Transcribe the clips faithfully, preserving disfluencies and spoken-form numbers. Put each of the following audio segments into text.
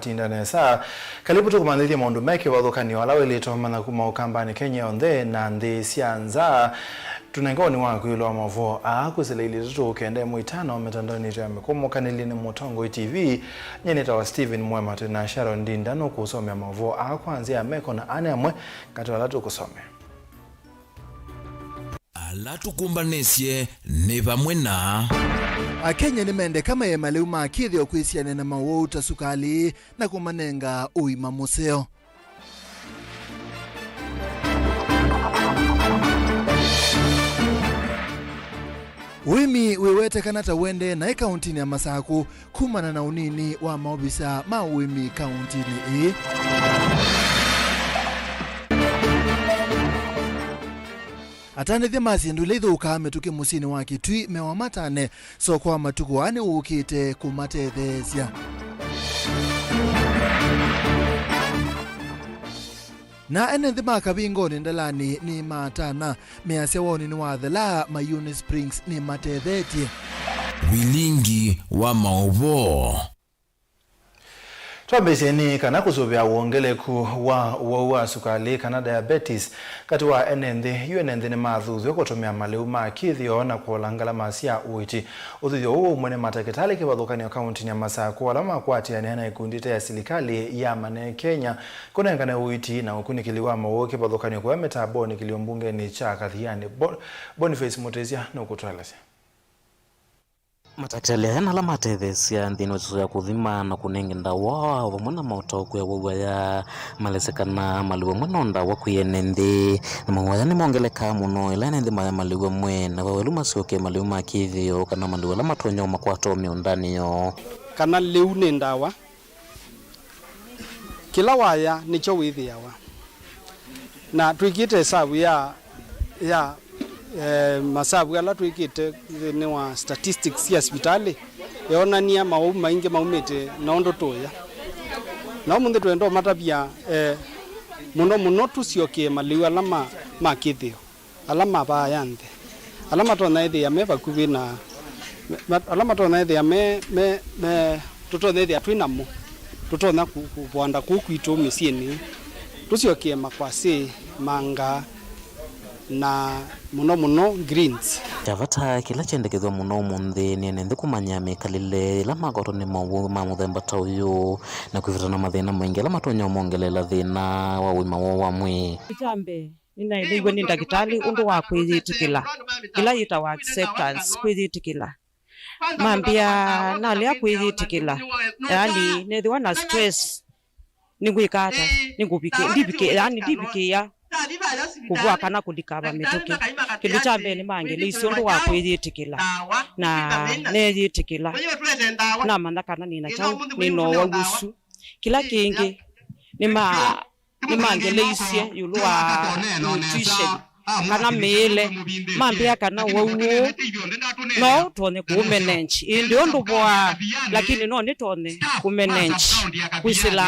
Tinda nesa. Kalivu tũkũmanyĩthye maũndũ me kĩvathũkany'o ala waĩlĩte ũmanya kuma Ũkambanĩ Kenya yonthe na nthĩ sya nza. Tũnenga woni waku ĩũlũ wa maũvoo aa kwĩsĩla ilĩ itatũ kenda ĩmwe itano mitandaonĩ itũ ya mĩkũmũkanĩlye nĩ Mũtongoi T V. Nyie nĩtawa Stephen Mwema, twĩ na Sharon Ndinda nũkũsomea maũvoo aa kwa nzĩa ya meko, na aa nĩ amwe katĩ wa ala tũkũsomea. Ala tũkũmbanĩsye nĩ vamwe na. Akenya nĩmendeka maĩe malĩu ma kĩthĩo kwĩsiana na mawau ta sukalĩ na kũmanenga ũima mũseo. Ũĩmi wĩwetekana ta ũendee naĩ kaũntĩnĩ ya Masakũ kumana na ũnini wa maovisa ma ũĩmi kaũntĩnĩ ĩĩ. Atanĩthya ma syĩndũ ila ithũkaa mĩtũkĩ mũsyĩnĩ wa Kitui mewa matane soko wa matukũ aa nĩwũkĩte kũmatetheesya. Na ene nthĩ ma Kavingonĩ Ndalanĩ nĩmatana measya woni nĩwathela, Mayuni Springs nĩmatethetye. Vilingi wa maũvoo. Twambĩĩsye nĩ kana kũsũvĩa wongeleku wa ũwau wa sukalĩ kana diabetes katĩ wa ene nthĩ. Yu ene nthĩ nĩmathuthw'e kũtũmĩa malĩu ma kĩthĩo na kũola ngalama sya ũiiti. Ũthuthyo ũũ waumw'e nĩ matakĩtalĩ kĩvathũkany'o kaũntĩnĩ ya Masakũ ala makwatĩanĩa na ĩkundi ĩte ya silikalĩ ya Manee Kenya kũnengane ũiiti na ũkunĩkĩli wa mawau kĩvathũkany'o kũya mĩtambonĩ kĩlio mbungenĩ kya Kathiani. Bo-, Boniface Mũtĩsya nũkũtũelesya. Matakĩtalĩ aya na ala matetheesya nthĩnĩ wa ĩsoso ya kũthima na kũnenge ndawa o vamwe na maũtaũku ya ũwau aya malesya kana malĩu amwe no ndawa kwĩ ene nthĩ, na mawau aya nĩmongelekaa mũno ĩla ene nthĩ maya malĩu amwe na vaũelu masyoke malĩu ma kĩthĩo kana malĩu ala matonya ũmakwata o mĩũndanĩ yoo. Kana lĩu nĩ ndawa. Kĩla waya nĩkyo wĩthĩawa. Na twĩkĩte ĩsavu ya, ya, eh, masavu ala twĩkĩte nthĩnĩ wa statistics sya sivitalĩ, yoonany'a mawau maingĩ maumĩte na ũndũ tũya. Na ũmũnthĩ twenda ũmatavya, eh, mũno mũno tũsyokee malĩu ala ma, ma kĩthĩo. Ala ma vaaya nthĩ, ala matonya ĩthĩa me vakuvĩ na, me, ma, ala matonya ĩthĩa me, me, me, tũtonya ĩthĩa twĩ namo, tũtonya kũ-, kũvanda kũu kwitũ mĩsyĩnĩ, tũsyokie makwasĩ, manga, na mũno mũno greens. Kya vata kĩla kyendekethw'a mũno ũmũnthĩ nĩ ene nthĩ kũmanya mĩkalĩle ĩla makwatwa nĩ mawau ma mũthemba ta ũyũ, na kwĩvĩta na mathĩna maingĩ ala matonya ũmongeleela thĩna wa ũima woo wa mwĩĩ. Kya mbee, nĩnaeleew'e nĩ ndakĩtalĩ ũndũ wa kwĩyĩtĩkĩla, ĩla yĩtawa acceptance, kwĩyĩtĩkĩla. Mambĩa nalea kwĩyĩtĩkĩla, yaani, nethĩwa na stress, nĩngwĩka ata? Nĩngũvikĩ-, ndivikĩ-, yaani, ndivikĩĩa kũvũa kana kũlikava mĩtũkĩ. Kĩndũ kya mbee nĩmangeleisye ũndũ wa kwĩyĩtĩkĩla, na neeyĩtĩkĩla, namanya kana nĩna kyaũ, nĩna ũwau ũsu. Kĩla kĩngĩ, nĩma- nĩmangeleisye ĩũlũ wa nutrition, kana mĩĩle. Mambĩa kana ũwau ũũ no ũtonye kũũmanage. Ĩndĩ ũndũ voaa, lakini no nĩtonye kũmanage, kwĩsĩla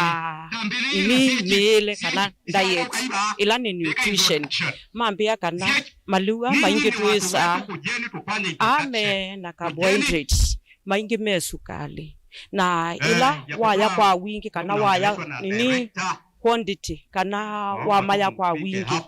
nini mĩĩle kana diet, ĩla nĩ nutrition. Mambĩa kana malĩu aa maingĩ twĩsaa aa me na carbohydrates, maingĩ me sukalĩ, na ĩla waya kwa wingĩ kana waya nini, quantity, kana wamaya kwa wingĩ,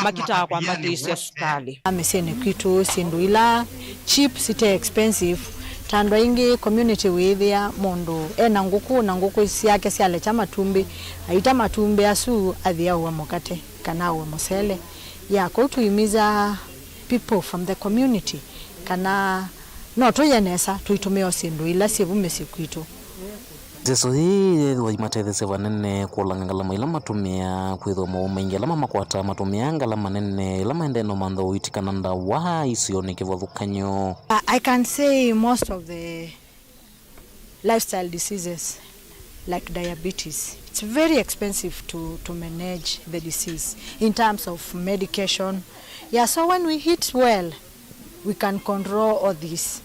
makitaa kwambatĩĩsya sukalĩ. Mĩsyĩnĩ kwitũ syĩndũ ila cheap site expensive, ta andũ aingĩ community wĩĩthĩa mũndũ ena ngũkũ na ngũkũ syake syalekya matumbĩ, aita matumbĩ asu athi aũe mũkate kana aũe mũsele. Ya, kwoou tũimiza people from the community kana no tũye nesa tũitũmĩa o syĩndũ ila syĩ vu mĩsyĩ kwitũ. Ndeto ii yĩthĩwa imatetheesya vanene kũlanga ngalama ila matũmĩaa, kwĩthĩwa mawau maingĩ ala mamakwataa matũmĩaa ngalama nene ila maendee na ũmantha ũiiti kana ndawa isionĩ kĩvathũkany'o. I, I can say most of the lifestyle diseases like diabetes, it's very expensive to, to manage the disease in terms of medication. Yeah, so when we eat well, we can control all this.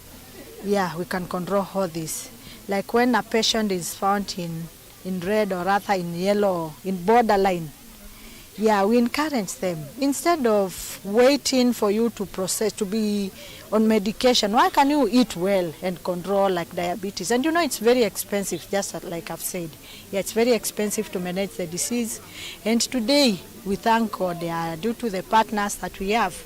Yeah, we can control all this. Like when a patient is found in, in red or rather in yellow, in borderline, Yeah, we encourage them. Instead of waiting for you to process, to be on medication, why can you eat well and control, like, diabetes? And you know it's very expensive, just like I've said. Yeah, it's very expensive to manage the disease. And today, we thank God, yeah, due to the partners that we have,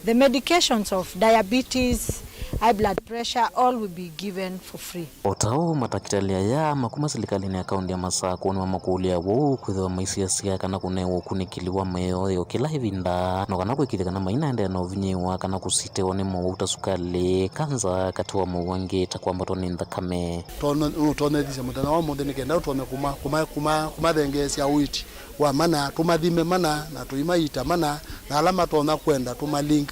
the medications of diabetes, high blood pressure, all will be given for free. O ta ũu, matakĩtalĩ aya ma kuma silikalĩnĩ ya kaũntĩ ya Masakũ nĩmamakũlya woo kwĩthĩwa maisiasya kana kũnewa ũkunĩkĩli wa mĩoyo kĩla ĩvinda, no kana kwĩkĩĩthya kana mainaendeea na ũvinyĩĩwa kana kũsitĩwa nĩ mowau ta sukalĩ, kanza, katĩ wa mowau angĩ ta kwambatwa nĩ nthakame. Tũtonethisye mũthenya wa ũmũnthĩ nĩ kenda tũtonye kuma, kuma, kuma, kũmathengeesya ũiiti wa mana, tũmathime mana, na tũimaita mana, na ala matonya kwenda tũmalink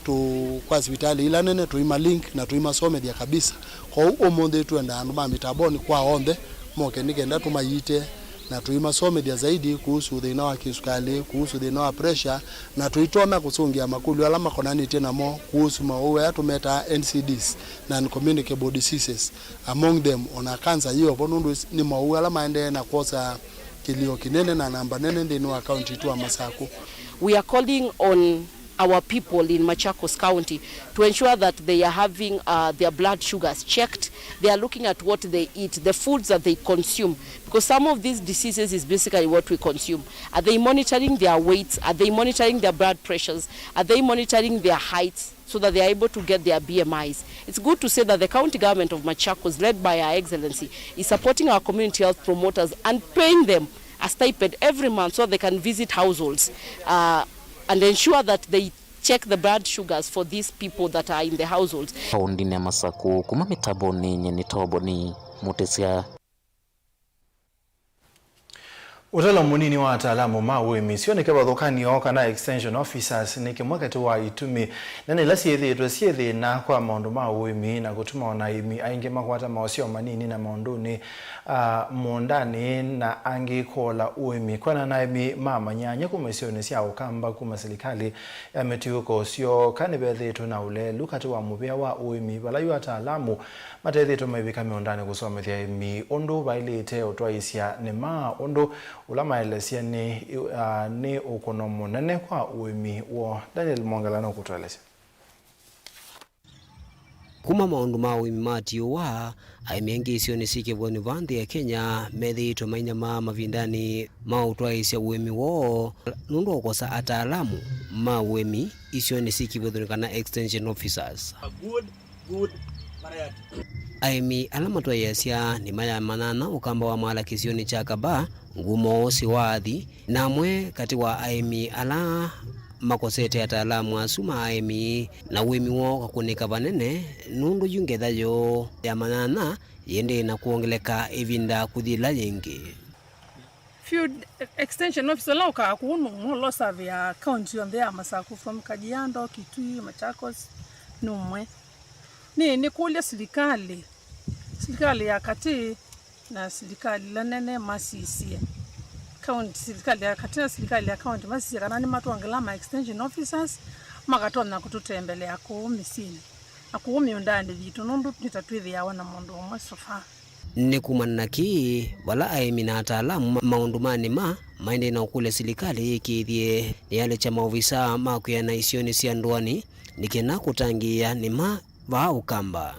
tu kwa sivitalĩ ila nene, tũimalink na tũimasomethya kabisa. Kwoou ũmũnthĩ twenda andũ ma mĩtambonĩ kwa onthe moke nĩ kenda tũmaite na tũimasomethya zaidi kuhusu thĩna wa kĩsukalĩ, kuhusu thĩna wa pressure, na tũitonya kũsũngĩa makũlyo ala makonanĩtye namo kuhusu maũwau aya tũmetaa N C Ds, non-communicable diseases, among them ona kanza yĩ o vo, nũndũ nĩ maũwau ala maendee na kwosa kĩlio kĩnene na namba nene nthĩnĩ wa kaunti itũ wa Masakũ. We are calling on our people in Machakos County to ensure that they are having, uh, their blood sugars checked. They are looking at what they eat, the foods that they consume, because some of these diseases is basically what we consume. Are they monitoring their weights? Are they monitoring their blood pressures? Are they monitoring their heights so that they are able to get their B M Is? It's good to say that the county government of Machakos, led by Her Excellency, is supporting our community health promoters and paying them a stipend every month so they can visit households, uh, and ensure that they check the blood sugars for these people that are in the households. Kaũntĩnĩ ya Masakũ, kuma mĩtambonĩ, nyie nĩ Toboni Mũtĩsya. Ũtalo mũnini wa ataalamu ma ũĩmi sio nĩ kĩvathũkany'o kana extension officers nĩ kĩmwe katĩ wa itumi nene ila syĩthĩĩtwe syĩ thĩna kwa maũndũ ma ũĩmi na kũtuma ona aĩmi aingĩ makwata maũseo manini na maũndũnĩ, ah, mũũndanĩ na angĩ kũola ũĩmi. Kwĩanana na aĩmi ma manyanya kuma isionĩ sya Ũkamba kuma silikalĩ ya mĩtiũko syoka nĩvethĩĩtwe na ũlelu katĩ wa mũvĩa wa ũĩmi vala yu ataalamu matethĩtwe maivika mĩũndanĩ kũsomethya aĩmi ũndũ vaĩlĩte ũtwaĩĩsya nĩma ũndũ ũla maelesya nĩ, ah, nĩ ũkũno mũnene kwa ũĩmi woo. Daniel Mongela nũkũtũelesya. Kuma maũndũ ma ũĩmi matiũwa, aĩmi aingĩ isionĩ syĩ kĩvũthonĩ vaa nthĩ ya Kenya methĩĩtwe mainyamaa mavindanĩ ma ũtwaĩĩsya ũĩmi woo nũndũ wa kũkosa ataalamu ma ũĩmi isionĩ syĩ kĩvũthonĩ kana extension officers. A good, good variety. Aĩmi ala matwaĩĩasya nĩma ya manyanya Ũkamba wa Mwala kĩsionĩ kya Kaba, Ngumo, Siwathi, na amwe katĩ wa aĩmi ala makosete ataalamu asu ma aĩmi na ũĩmi woo ũkakũnĩka vanene nũndũ yu ngetha yoo ya manyanya yĩendee na kwongeleka ĩvinda kũthi ĩla yĩngĩ. Field extension officer ũla ũkaa kũu nũmwe ũla ũsavĩaa kaunti yonthe ya Masakũ, from Kajiado, Kitui, Machakos, nũmwe. Nĩ, nĩkũlya silikalĩ, silikalĩ ya katĩ na silikalĩ ila nene masisye, kaunti, silikalĩ ya katĩ na silikalĩ ya kaunti masisye kana nĩmatwongela ma extension officers makatonya kũtũtembelea kũu mĩsyĩnĩ na kũu mĩũndanĩ yitũ, nũndũ nĩtatwĩthĩawa na mũndũ ũmwe so far. Nĩ kumana na kĩĩ vala aĩmi na ataalamu ma maũndũ ma nĩma maendee na ũkũlya silikalĩ yĩkĩĩthye nĩyalekya maovisaa ma kwĩana isionĩ sya ndũanĩ nĩ kenda kũtangĩĩa nĩma vaa Ũkamba.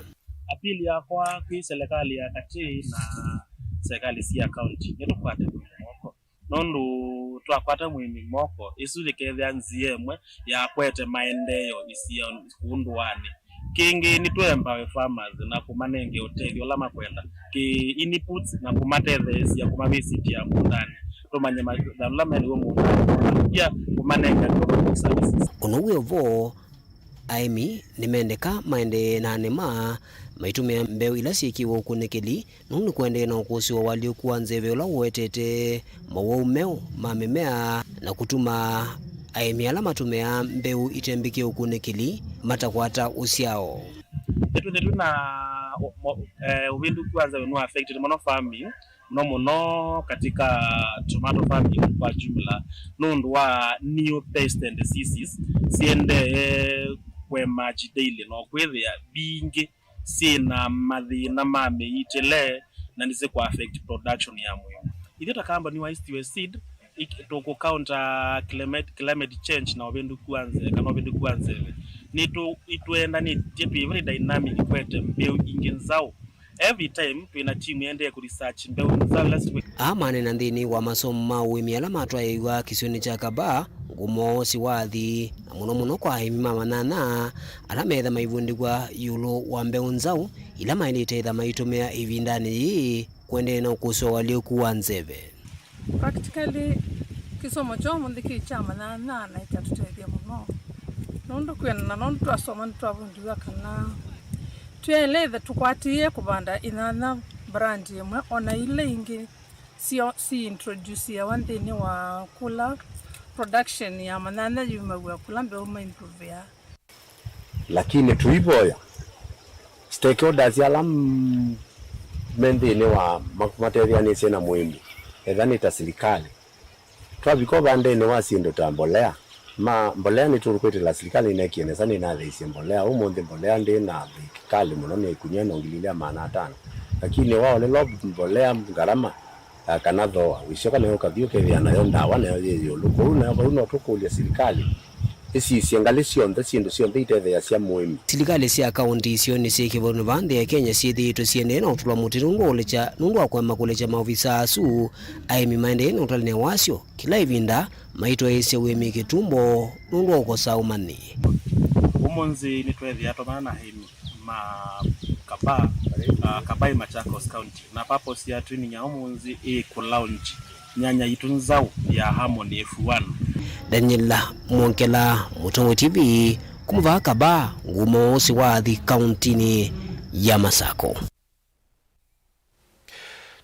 Appeal yakwa kwĩ silikalĩ ya katĩ na silikalĩ sya kaunti, nĩtũkwate mũĩmi moko, nũndũ twakwata mũĩmi moko, ĩsu yĩkethĩa nzĩa ĩmwe ya kwete maendeeo isionĩ kũu ndũanĩ. Kĩngĩ, nĩtũ empower farmers na kũmanenge ũtethyo ũla makwenda, kĩ inputs, na kũmatetheesya kũmavisitĩa mũũndanĩ, tũmanye mathĩna ala me naw'o mũũndanĩ, na pia kũmanenge agronomic services. O na wĩ o vo, aĩmi nĩmendeka maendee na nĩma maitũmĩa mbeũ ila syĩkĩwe ũkunĩkĩli, nũndũ nĩkũendee na ũkũsĩ wa ũalyũku wa nzeve ũla ũetete mowau meũ ma mĩmea na kũtuma aĩmi ala matũmĩaa mbeũ itembĩkĩe ũkunĩkĩli matakwata ũsyao. Nĩtwĩthĩtwe na ũ-, mo-, eh, ũvĩndũku wa nzeve nũ affected mũno farming, mũno mũno katika tomato farming kwa jumla, nũndũ wa new pest and diseases siendee kũemerge daily, na kwĩthĩa mbingĩ syĩ na mathĩna ma mĩitĩle na nĩsyĩkũ affect production ya mũĩmi. Ithyĩ ta kambuni wa East West Seed, ik-, tũkũcounter climate, climate change na ũvĩndũku wa nzeve, kana ũvĩndũku wa nzeve. Nĩtũ-, nĩtũendanĩtye twĩ very dynamic kwete mbeũ ingĩ nzaũ. Every time twĩ na team ĩendee kũ research mbeũ nzaũ ila situkwĩtha. Aa maneena nthĩnĩ wa masomo ma ũĩmi ala matwaĩĩw'a kĩsionĩ kya Kabaa, Ngumo, Siwathi, na mũno mũno kwa aĩmi ma manyanya ala meetha maivundĩw'a ĩũlũ wa mbeũ nzaũ ila maĩlĩte ĩtha maitũmĩa ĩvindanĩ yĩĩ kũendeea na ũkũsĩ wa ũalyũku wa nzeve. Practically, kĩsomo kya ũmũnthĩ kĩ kya manyanya na ĩkyatũtethya mũno, nũndũ kwĩanana na ũndũ twasoma nĩtwavundĩw'a kana twaĩle ĩtha tũkwatĩĩe kũvanda ĩnyanya brand ĩmwe, o na ila ingĩ syo si introduceawa nthĩnĩ wa kũla production ya manyanya yumaw'a kũla mbeũ ma improveaa. Lakini tũivoya stakeholders ala m-, me nthĩnĩ wa ma-, matetheanĩsye na mũĩmi, etha nĩ ta silikalĩ. Twavika ũvandenĩ wa syĩndũ ta mbolea, ma mbolea nĩtũkwĩtĩla silikalĩ ĩnekie nesa nĩnathĩisye mbolea. Ũmũnthĩ mbolea ndĩ na thirikali mũno, nĩ ĩkunia no ngili ilĩ na maana atano. Lakini waolelwa mbolea ngarama, ah, kana thooa, wĩsyoka nayo ũkathi ũkethĩa nayo ndawa nayo yĩ ĩũlũ. Kwoou nayo vau no tũkũlye silikalĩ ĩsisye ngalĩ syonthe, syĩndũ syonthe itetheeasya mũĩmi. Silikalĩ sya kaũnti isionĩ syĩ kĩvathũkany'o vaa nthĩ ya Kenya syĩthĩĩtwe siendee na ũtũla mũtĩ nũndũ wa ũlekya, nũndũ wa kũema kũlekya maovisa asu. Aĩmi maendee na ũtalany'a wasyo kĩla ĩvinda maitwaĩĩsya ũĩmi kĩtumbo nũndũ wa ũkosa ũmanyi. Ũmũnthĩ nĩtweethĩa twamana na aĩmi ma Kabaa, ah, Kabaa ĩ Machakos County. Na purpose ya training ya ũmũnthĩ ĩ kũ launch nyanya yitũ nzaũ ya Harmony F one. Daniel Mwongela, Mũtongoi T V, kuma vaa Kabaa, Ngumo, Siwathi, kauntinĩ ya Masako.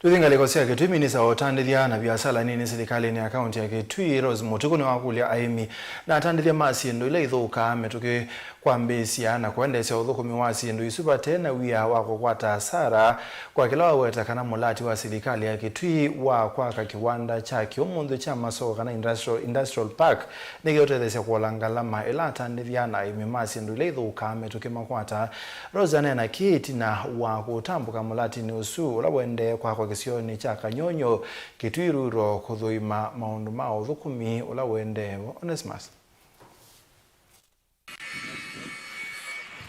Tũthi ngalĩko sya Kitui, minista wa ũtandĩthya na viasala nini silikalĩnĩ ya kaunti ya Kitui, Rose Mũtuku, nĩwakũlya aĩmi na atandĩthya ma syĩndũ ila ithũkaa mĩtũkĩ kwambĩĩsya na kũendeesya ũthũkũmi wa syĩndũ isu vate na wia wa kũkwata asara, kwa kĩla waweta kana mũlati wa silikalĩ ya Kitui wa kwaka kĩwanda kya kĩ ũmũnthĩ kya masoko kana industrial, industrial park nĩkĩũtetheesya kũola ngalama ĩla atandĩthya na aĩmi ma syĩndũ ila ithũkaa mĩtũkĩ makwata. Rose aneena kĩĩ ĩtina wa kũtambũka mũlatinĩ ũsu ũla ũendee kwakwa kĩsionĩ kya Kanyonyo, Kitui Rural, kũthũima maũndũ ma ũthũkũmi ũla ũendee vo. Onesmus.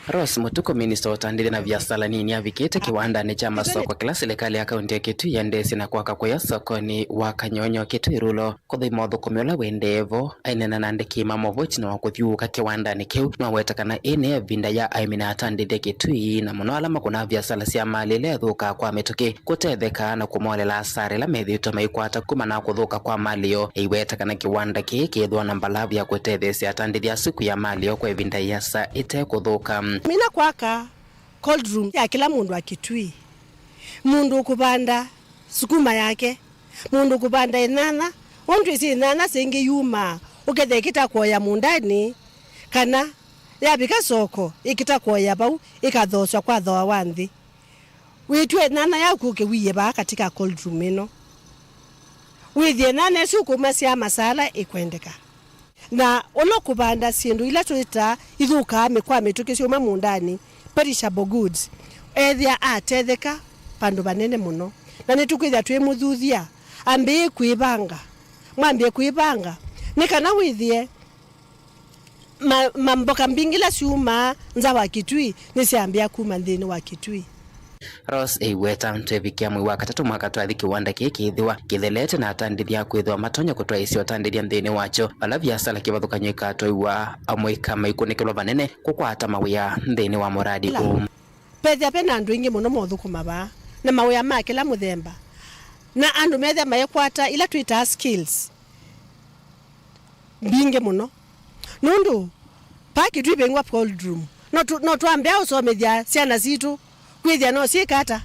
Rose Mũtuku, minista wa ũtandĩthya na viasala nini, avikĩte kĩwandanĩ kya masoko kĩla silikalĩ ya kaunti ya Kitui yendeesye na kwaka kũya sokonĩ wa Kanyonyo, Kitui Rural, kũthũima ũthũkũmi ũla wendee vo. Aineena na andĩki ma maũvoo ĩtina wa kũthyũũka kĩwandanĩ kĩu, nĩwaweta kana ĩĩ nĩ ĩvinda ya aĩmi na atandĩthya Kitui, na mũno ala makũnaa viasala sya malĩ ĩla ĩthũkaa kwa mĩtũkĩ, kũtetheka na kũmolela asara ĩla methĩĩtwe maikwata kumana na kũthũka kwa malĩ yoo. Aiweta kana kĩwanda kĩĩ kĩĩthĩwa na mbalavu ya kũtetheesya atandĩthya asu kwĩa malĩ yoo kwa ĩvinda ĩasa ĩte kũthũka. Mina kwaka cold room ya kĩla mũndũ wa Kitui, mũndũ ũkũvanda sukuma yake, mũndũ ũkũvanda ĩnyanya, ũndũ ĩsĩ ĩnyanya singĩ yumaa, ũkethĩa ĩkĩta kũoya mũũndanĩ, kana yavika soko, ĩkĩta kũoya vau, ĩkathooswa kwa thooa wa nthĩ. Wĩtw'e ĩnyanya yaku ũkĩwie vaa katika cold room ĩno. Wĩthĩe ĩnyanya ĩsu ũkũmasya masala ĩkwendeka. Na ũla ũkũvanda syĩndũ ila twĩtaa ithũkaa mĩ-, kwa mĩtũkĩ syauma mũũndanĩ, perishable goods, ethĩa atetheka vandũ vanene mũno. Na nĩtũkwĩthĩa twĩmũthuthya, ambĩĩe kwĩvanga. Mwambĩe kwĩvanga. Nĩ kana wĩthĩe ma-, mamboka mbingĩ ila syumaa nza wa Kitui nĩsyambĩa kuma nthĩnĩ wa Kitui. Rose aiweta, twevikĩa mwei wa katatũ mwaka twathi kĩwanda kĩĩ kĩĩthĩwa kĩthelete na atandĩthya kwĩthĩwa matonya kũtwaĩĩsya ũtandĩthya nthĩnĩ wakyo, vala viasala kĩvathũkany'o ikatwaiwa amwe ika maikunĩkĩlwa vanene kũkwata mawĩa nthĩnĩ wa mũradi ũũ. Vethĩa ve na andũ aingĩ mũno mothũkũma vaa, na mawĩa ma kĩla mũthemba, na andũ methĩa maikwata ila twĩtaa skills mbingĩ mũno. Nũndũ, vaa Kitui vengwa cold room. No tũ-, no twambĩa ũsomethya syana sitũ, kwĩthĩa no syĩka ata?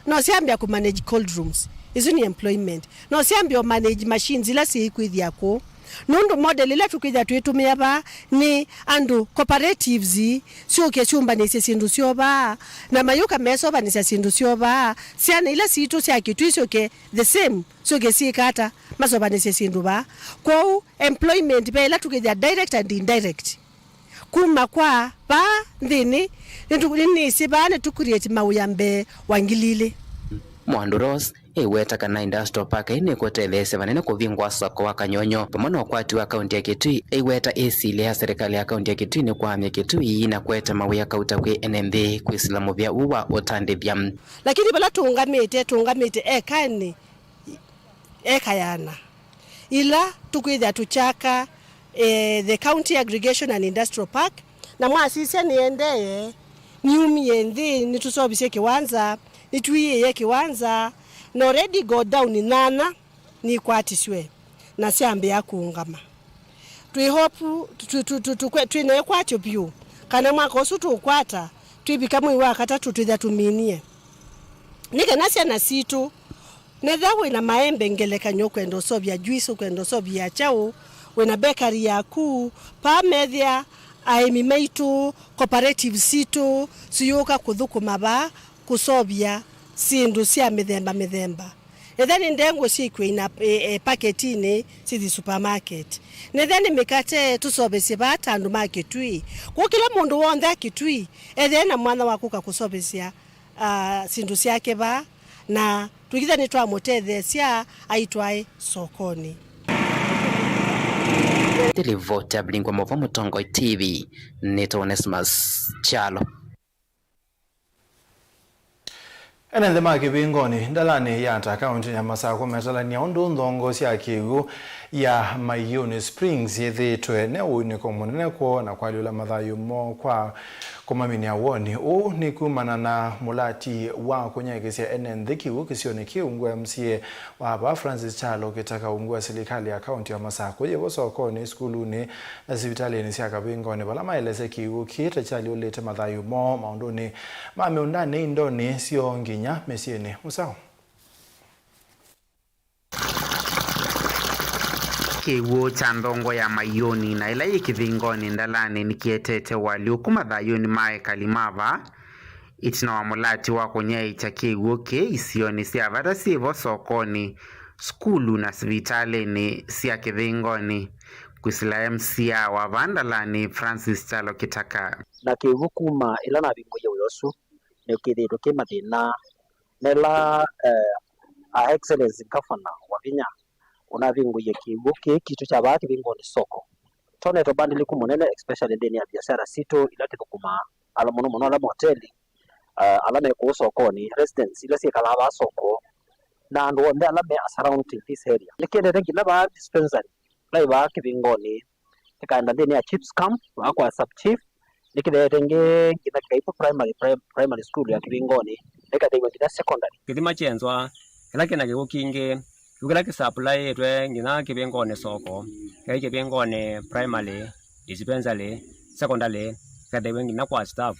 No syambĩa kũ manage cold rooms. Isu nĩ employment. No syambĩa manage machines ila syĩkwĩthĩa kũu. Nũndũ model ila tũkwĩthĩa twĩtũmĩa vaa nĩ andũ cooperatives syũke syũmbanĩsye syĩndũ syoo vaa, na mayũka mesovanĩsya syĩndũ syoo vaa, syana ila sitũ sya Kitui syũke the same, syũke syĩka ata? Masovanĩsye syĩndũ vaa. Kwoou, employment ve ĩla tũkĩthĩa direct and indirect. Kuma kwa vaa nthĩnĩ, nĩtũ-, nĩnĩsĩ vaa nĩtũ create mawĩa mbee wa ngili ilĩ. Mwandu Rose ĩiweta kana Industrial Park ĩĩ nĩkũtetheesya vanene kũvingũa soko wa Kanyonyo vamwe na ũkwati wa kaunti ya Kitui. Ĩiweta ĩsilya ya serikali ya kaunti ya Kitui nĩ kũamya Kitui na kũete mawĩa kauta kwĩ ene nthĩ kwĩsĩla mũvĩa ũũ wa ũtandĩthya. Lakini vala tũũngamĩte, tũũngamĩte ekanĩ eka yana ila tũkwĩthĩa tũkyaka, eh, the County Aggregation and Industrial Park, na mwasisya nĩendee, niumie nthĩ, nĩtũseũvisye kĩwanza, nĩtwĩĩe kĩwanza, na already godown nyanya nikwatisw'e na syambĩĩa kũũngama. Twĩ hope, tũ- tũ- tũ- tũkwe- twĩ na ĩkwatyo vyũ kana mwaka ũsu tũũkwata, twĩvika mwei wa katatũ twĩthĩa tũminie, nĩ kana syana sitũ, nethĩwa wĩ na maembe ngelekany'o, ũkwenda ũseũvya juice, ũkwenda ũseũvya kyaũ, wĩ na bakery yaku, paa methĩa aĩmi maitũ, cooperatives sitũ siyũka kũthũkũma vaa kũseũvya syĩndũ sya mĩthemba mĩthemba. Ethĩwa nĩ ndengũ syĩkw'e ina e, e, paketinĩ, sithi supermarket. Nethĩwa nĩ mĩkate, tũseũvĩsye vaa ta andũ ma Kitui. Kwoou kĩla mũndũ w'onthe a Kitui ethĩwe na mwanya wa kũka kũseũvĩsya, ah, syĩndũ syake vaa, na tũkĩthĩa nĩtwamũtetheesya aitwae sokonĩ. Nĩ livoti ya Vilingwa Mova Mũtongoi T V, nĩtwa Onesmus Kyalo. Ene nthĩ ma Kĩvingoni, ndalanĩ ya Ata, kaũntĩ ya Masakũ, metalany'a ũndũ nthongo sya kĩw'ũ ya Maioni Springs yĩthĩĩtwe ne ũinĩko mũnene kwoo na kwalyũla mathayũ moo kwa kũmaminya woni. Ũu nĩ kumana na mũlati wa kũnyaĩĩkĩsya ene nthĩ kĩw'ũ kĩsionĩ kĩu. Ungu wa M C A wa vaa, Francis Kyalo Kĩtaka, ungu wa silikalĩ ya kaũntĩ ya Masakũ yĩvo sokonĩ, sukulunĩ, na sivitalĩnĩ sya Kĩvingoni, vala maelesya kĩw'ũ kĩĩ ta kyalyũlĩte mathayũ moo maũndũnĩ ma mĩũndanĩ, indonĩ syoo, nginya mĩsyĩnĩ. Mũsao. Kĩw'ũ kya nthongo ya Maioni na ĩla yĩ Kĩvingoni ndalanĩ nĩkĩetete ũalyũku mathayũnĩ ma ekali ma vaa, ĩtina wa mũlati wa kũnyaĩĩkya kĩw'ũ kĩĩ isionĩ sya vata syĩvo sokonĩ, sukulu na sivitalĩnĩ sya Kĩvingoni. Kwĩsĩla M C A wa vaa ndalanĩ, Francis Kyalo Kĩtaka. Na kĩw'ũ kuma ĩla navingũie wĩa ũsu, nĩkĩthĩĩtwe kĩ mathĩna mela, eh, Her Excellency Governor Wavinya ũnavingũie kĩw'ũ kĩĩ kitũ kya vaa Kĩvingoni soko. Twonete ũvandĩlĩku mũnene, especially nthĩnĩ ya biashara sitũ ila tũthũkũmaa, ala mũno mũno ala moteli, uh, ala me kũu sokonĩ, residents ila syĩkalaa vaa soko, na andũ onthe ala me surrounding this area. Nĩkĩendete nginya vaa dispensary ĩla ĩ vaa Kĩvingoni, kĩkaenda nthĩnĩ ya chief's camp vaa kwa sub chief, nĩkĩtheete ngi nginya Kĩkaipũ primary, prim- primary school ya Kĩvingoni, na ĩkatheiw'a nginya secondary. Kĩthima kyenzwa kĩla kĩna kĩw'ũ kingĩ, kĩw'ũ kĩla kĩsapulaĩtwe nginya Kĩvingoni soko, kĩai Kĩvingoni primary, dispensary, secondary, kĩkatheiw'a nginya kwa staff.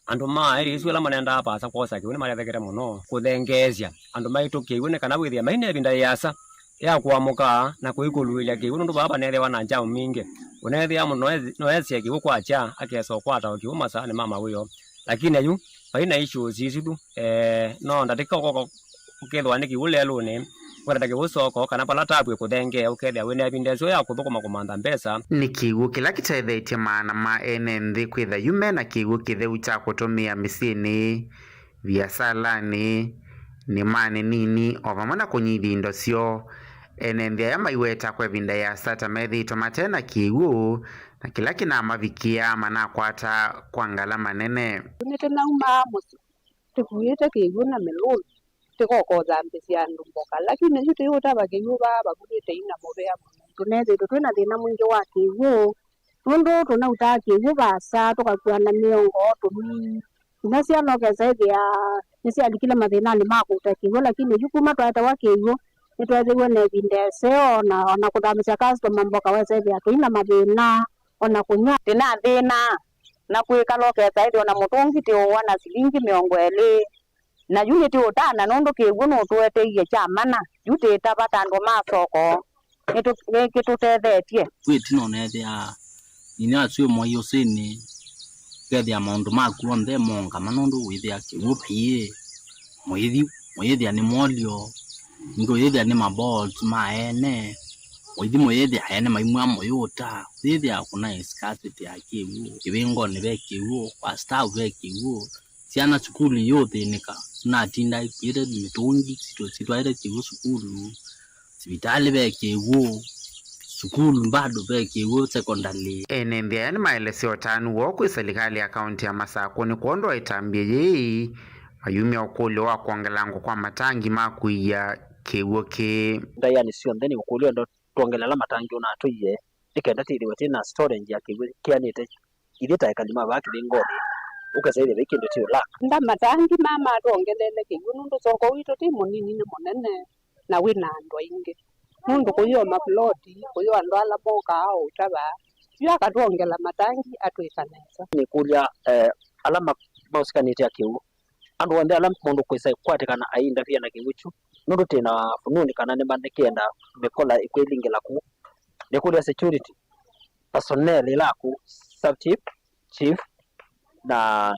Andũ ma area isu ala manendaa vaasa kwosa kĩw'ũ nĩmatetheekete mũno kũthengeesya andũ maitũ kĩw'ũ nĩ kana wĩthĩe mai na ĩvinda yĩasa ya kũamũka na kũikũlũĩlya kĩw'ũ, nũndũ vaa vaneethĩawa na jam mbingĩ. Ũneethĩa mũndũ no eth- no esye kĩw'ũ kwakya, akesa ũkwata o kĩw'ũ masaanĩ ma mawĩoo. Lakini ayu vai na issues isu tu, eh, no ndatĩka ũko- ũkethĩwa nĩ kĩw'ũ lelũnĩ, ũkatata kĩw'ũ soko, kana vala tapu ĩkũthengee, ũkethĩa wĩ na ĩvinda ĩseo ya kũthũkũma kũmantha mbesa. Nĩ kĩw'ũ kĩla kĩtethetye maana ma ene nthĩ kwĩtha yu me na kĩw'ũ kĩtheu kya kũtũmĩa mĩsyĩnĩ, viasalanĩ, nĩmanĩ nini, o vamwe na kũnyivya indo syoo. Ene nthĩ aya maiweta kwa ĩvinda yĩasa ta methĩĩtwe mate na kĩw'ũ, na kĩla kĩnamavikĩaa manakwata kwa ngalama nene. Nĩtũnaumaa mũsyĩ tũkuĩte kĩw'ũ na mĩlũnĩ, tũkokothambĩsya andũ mboka, lakini yu tũyũtava kĩw'ũ vaa vakuvĩ tei na mũvea mũno. Tũneethĩĩtwe twĩ na thĩna mwingĩ wa kĩw'ũ, nũndũ tũnautaa kĩw'ũ vaasa, tũkakua na mĩongo tũmii. Nginya syana ũkesa ĩthĩa nĩsyalikile mathĩnanĩ ma kũuta kĩw'ũ, lakini yu kuma twaetewa kĩw'ũ, nĩtweethĩiwe na ĩvinda ĩseo, na ona kũthambĩsya customer mboka wesa ĩthĩa tũi na mathĩna, ona kũnyw'a. Tũna thĩna, na kwĩkala ũkesa ĩthĩa ona mũtũngi tĩũwa na silingi mĩongo ĩlĩ. Na yu nĩtũũtana nũndũ kĩw'ũ nũtũeteie kya mana. Yu tĩtava ta andũ ma soko, nĩtũ- nĩkĩtũtethetye. Kwĩ ĩtina ũneethĩa nginya asu ĩ mwai ũsĩnĩ, ũkethĩa maũndũ maku onthe moongama nũndũ wĩthĩa kĩw'ũ vaiĩ, mũithi mũyĩthĩa nĩ molyo, ningĩ ũyĩthĩa nĩ mabolt ma ene, mũithi mũyĩthĩa ene maimwĩa mũyũta, ũyĩthĩa kũna scarcity ya kĩw'ũ, kĩvĩngonĩ ve kĩw'ũ, kwa staff ve kĩw'ũ. Syana sukulu iyũthĩnĩka, natinda ikuĩte mĩtũngi, sitũ sitwaĩte kĩw'ũ sukulu, sivitalĩ ve kĩw'ũ, sukulu bado ve kĩw'ũ, secondary. Ene nthĩ aya nĩmaelesya ũtanu woo kwĩ silikalĩ ya kaunti ya Masakũ nĩ kwondũ wa ĩtambya yĩĩ, mayumya ũkũlyo wa kwongelangwa kwa matangi ma kũia kĩw'ũ kĩĩ. Ndaĩanĩ syonthe nĩ ũkũlyo enda twongele ala matangi ũnatũie, nĩ kenda twĩthĩwe twĩ na storage ya kĩw'ũ kĩanĩte. Ithyĩ ta ekali ma vaa kĩvĩngonĩ, ũkesa ĩthĩwa kĩndũ ti ũlaka. Nda matangi ma matwongelele kĩw'ũ nũndũ soko witũ ti mũnini, nĩ mũnene, na wĩ na andũ aingĩ. Nũndũ kũyĩo mavuloti, kũyĩo andũ ala mokaa o ũtavaa, yu akatwongela matangi atwĩka nesa. Nĩkũlya, eh, ala ma-, maũsikanĩte na kĩw'ũ, andũ onthe ala mũndũ kwĩsa kwatĩkana aindavia na kĩw'ũ kyu, nũndũ twĩ na fununi kana nĩma nĩkĩenda mĩkola ĩkwĩlingĩla kũu. Nĩkũlya security personnel ĩla kũu, sub chief, chief, na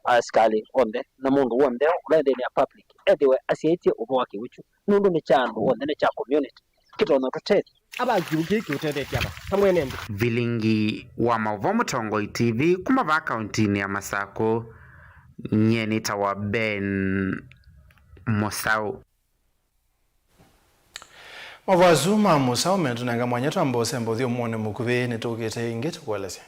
asikalĩ onthe, na mũndũ w'onthe ũla nthĩnĩ ya public ethĩwe asyaĩtye ũvoo wa kĩw'ũ kyu, nũndũ nĩ kya andũ onthe, nĩ kya community, kĩtonya tũtethya. Ava kĩw'ũ kĩĩ kĩũtethetye ata ta mwene nthĩ? Vilingi wa maũvoo Mũtongoi T V kuma vaa kauntinĩ ya Masakũ, nyie nĩtawa Ben Mũsaũ. Maũvoo asu ma Mũsaũ metũnenga mwanya twambe ũsemba ũthyũmũonĩ mũkuvĩ, nĩtũkĩte ĩngĩ tũkũelesye.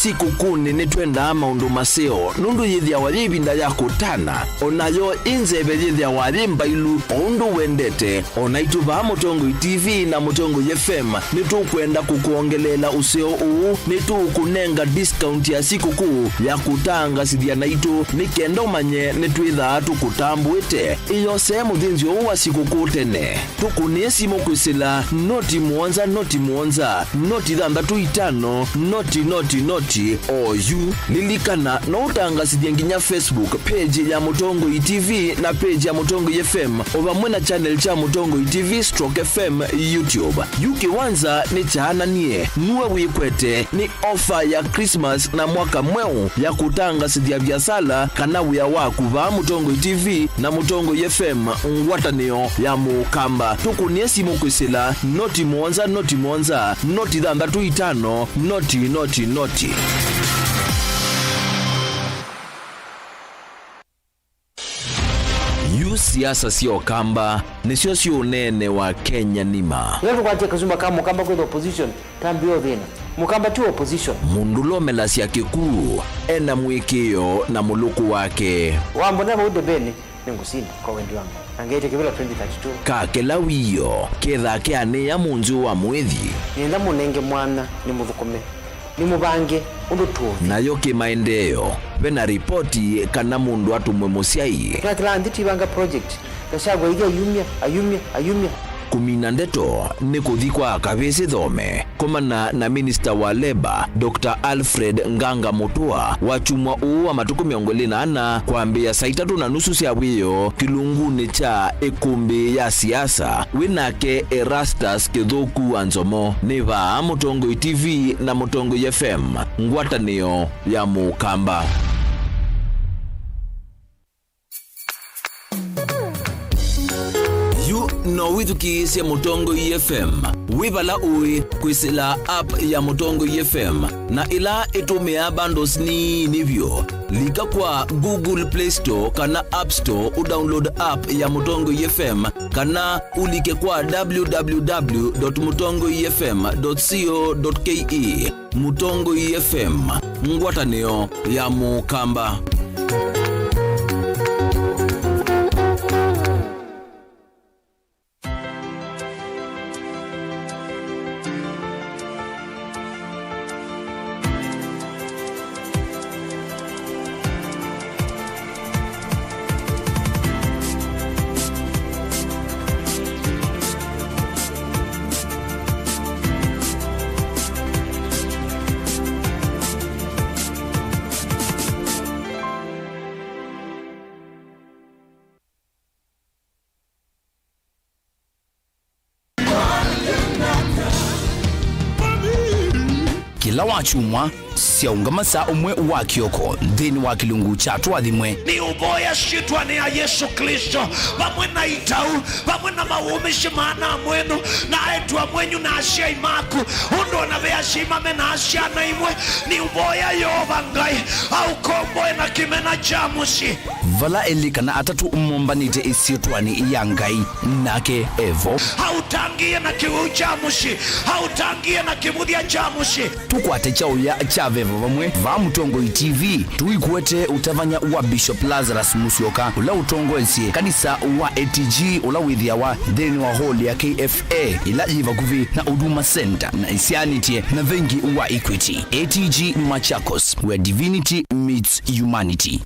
Sikũkũnĩ nĩtwendaa maũndũ maseo, nũndũ yĩthĩawa yĩ ĩvinda ya kũtana, o nayo ĩ nzeve yĩthĩawa yĩ mbailu, o ũndũ wendete. O naitũ vaa Mũtongoi T V na Mũtongoi F M nĩtũkwenda kũkwongeleela ũseo ũũ. Nĩtũũkũnenga discount ya sikũkũ ya kũtangasĩthya naitũ, nĩ kenda ũmanye nĩtwĩthaa tũkũtambũĩte. Ĩyosee mũthĩnzĩo ũũ wa sikũkũ tene. Tũkũnĩe simũ kwĩsĩla noti mũonza, noti mũonza, noti thanthatũ itano, noti, noti, noti, oyu. Lilikana, no ũtangasĩthye nginya Facebook page ya Mũtongoi T V na page ya Mũtongoi F M, o vamwe na channel kya Mũtongoi T V stroke F M YouTube. Yu kĩwanza nĩkyaananie, nue wĩkwete nĩ ofa ya Christmas na mwaka mweũ ya kũtangasĩthya viasala kana wĩa waku vaa Mũtongoi T V na Mũtongoi F M, ngwatanĩo ya Mũkamba. Tũkũnĩe simũ kwĩsĩla noti mũonza, noti mũonza, noti thanthatũ itano, noti, noti, noti. Yu siasa sya Ũkamba nĩsyo syĩ ũneene wa Kenya nima. Ĩla tũkwatya kasumba ka Mũkamba kwĩthwa opposition, tambĩa ũthĩna. Mũkamba ti opposition. Mũndũ ũla ũmelasya kĩkuu e na mũĩkĩĩo na mũlũkũ wake. Wambona vau ndeveni, nĩngũsinda kwa wendi wa Ngai. Na ngeĩte kĩvĩla twenty thirty-two. Ka kĩla wĩoo kethaa kĩanĩĩa mũnzyũ wa mũĩthi. Nĩenda mũnenge mwanya nĩmũthũkũme. Nĩmũvange ũndũ tũũthi. Nayo kĩmaendeeo, ve na ripoti kana mũndũ atũmwe mũsyai. Twakĩlaa nthĩ twĩvanga project, Gachagua ithyĩ ayumya, ayumya, ayumya. Kũmina ndeto nĩ kũthi kwa Kavĩsĩ Thome. Komana na minista wa Labour, Doctor Alfred Nganga Mũtũa, wakyumwa ũũ wa matukũ mĩongo ĩlĩ na ana kwambĩĩa saa itatũ na nusu sya wĩoo kĩlungunĩ kya ĩkũmbĩ ya siasa. Wĩ nake Erastus Kĩthũku wa Nzomo. Nĩ vaa Mũtongoi T V na Mũtongoi F M, ngwatanĩo ya Mũkamba. Yu no wĩthukĩĩsye Mũtongoi F M wĩ vala ũĩ kwĩsĩla app ya Mũtongoi F M, na ĩla ĩtũmĩaa bundles nini vyũ. Lika kwa Google Play Store kana App Store ũdownload app ya Mũtongoi F M, kana ũlike kwa w w w dot mũtongoi f m dot co dot k e. Mũtongoi F M, ngwatanĩo ya Mũkamba. Kĩla wakyumwa, Syaũngama saa ũmwe wa kĩoko nthĩnĩ wa kĩlungu kya Tũathimwe. Nĩũvoya syĩtwanĩ ya Yesũ Klĩsto, vamwe na itau, vamwe na mawũmĩsye maana mwenyu, na aĩtu amwenyu na asyai maku, ũndũ o na ve asyai mame na syana imwe, nĩũvoya Yeova Ngai aũkomboe na kĩmena kya mũsyĩ. Vala elĩ kana atatũ mombanĩte ĩsyĩtwanĩ ya Ngai, nake e vo. Aũtangĩĩe na kĩwĩu kya mũsyĩ, aũtangĩĩe na kĩvũthya kya mũsyĩ. Tũkwate kyaũya kya veva vamwe vaa Mũtongoi T V. Tũikwete ũtavany'a wa Bishop Lazarus Musyoka, ũla ũtongoesye kanisa wa A T G, ũla wĩthĩawa nthĩnĩ wa hall ya K F A, ĩla yĩ vakuvĩ na Huduma Center na ĩsyaanĩtye na vengi wa Equity. A T G Machakos, where divinity meets humanity.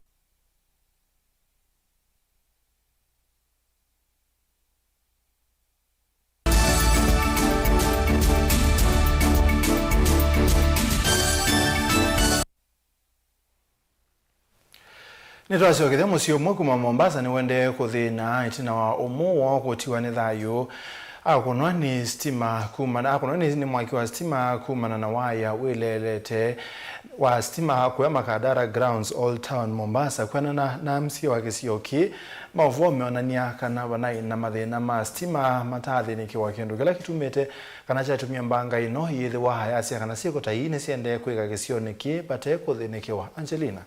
Nĩtwasyokethya mũsyĩ ũmwe kuma Mombasa nĩwendee kũthĩna ĩtina wa ũmũ woo kũtiwa nĩ thayũ. Akũnwa nĩ stima kumana, akũnwa nĩ, nĩ mwaki wa stima kumana na waya wĩleelete wa stima kũya Makadara Grounds, Old Town, Mombasa. Kwĩanana na M C A wa kĩsio kĩĩ, maũvoo meonany'a kana vanaĩ na mathĩna ma stima mataathĩnĩkĩwa kĩndũ kĩla kĩtumĩte kana kyatumie mbanga ĩno yĩthĩwa ayasya kana syĩko ta ii nĩsyendee kwĩka kĩsionĩ kĩĩ vate kũthĩnĩkĩwa. Angelina.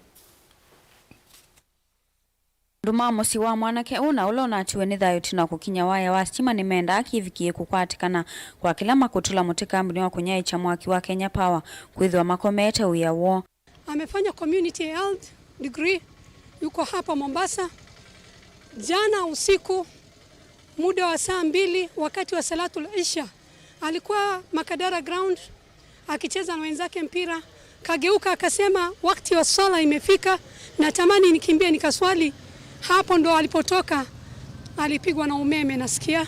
Andũ ma mũsyĩ wa mwanake ũũ na ũla ũnatiwe nĩ thayũ ĩtina wa kũkinya waya wa sitima nĩmendaa kĩvikĩe kũkwatĩkana kwa kĩla makũtũla mũtĩ kambuni wa kũnyaĩĩkya mwaki wa Kenya Power kwĩthĩwa makomete wĩa woo. Amefanya community health degree, yuko hapa Mombasa. Jana usiku muda wa saa mbili wakati wa Salatul Isha alikuwa Makadara Ground akicheza na wenzake mpira, kageuka akasema, "Wakati wa swala imefika, natamani nikimbie nikaswali." Hapo ndo alipotoka, alipigwa na umeme. Nasikia,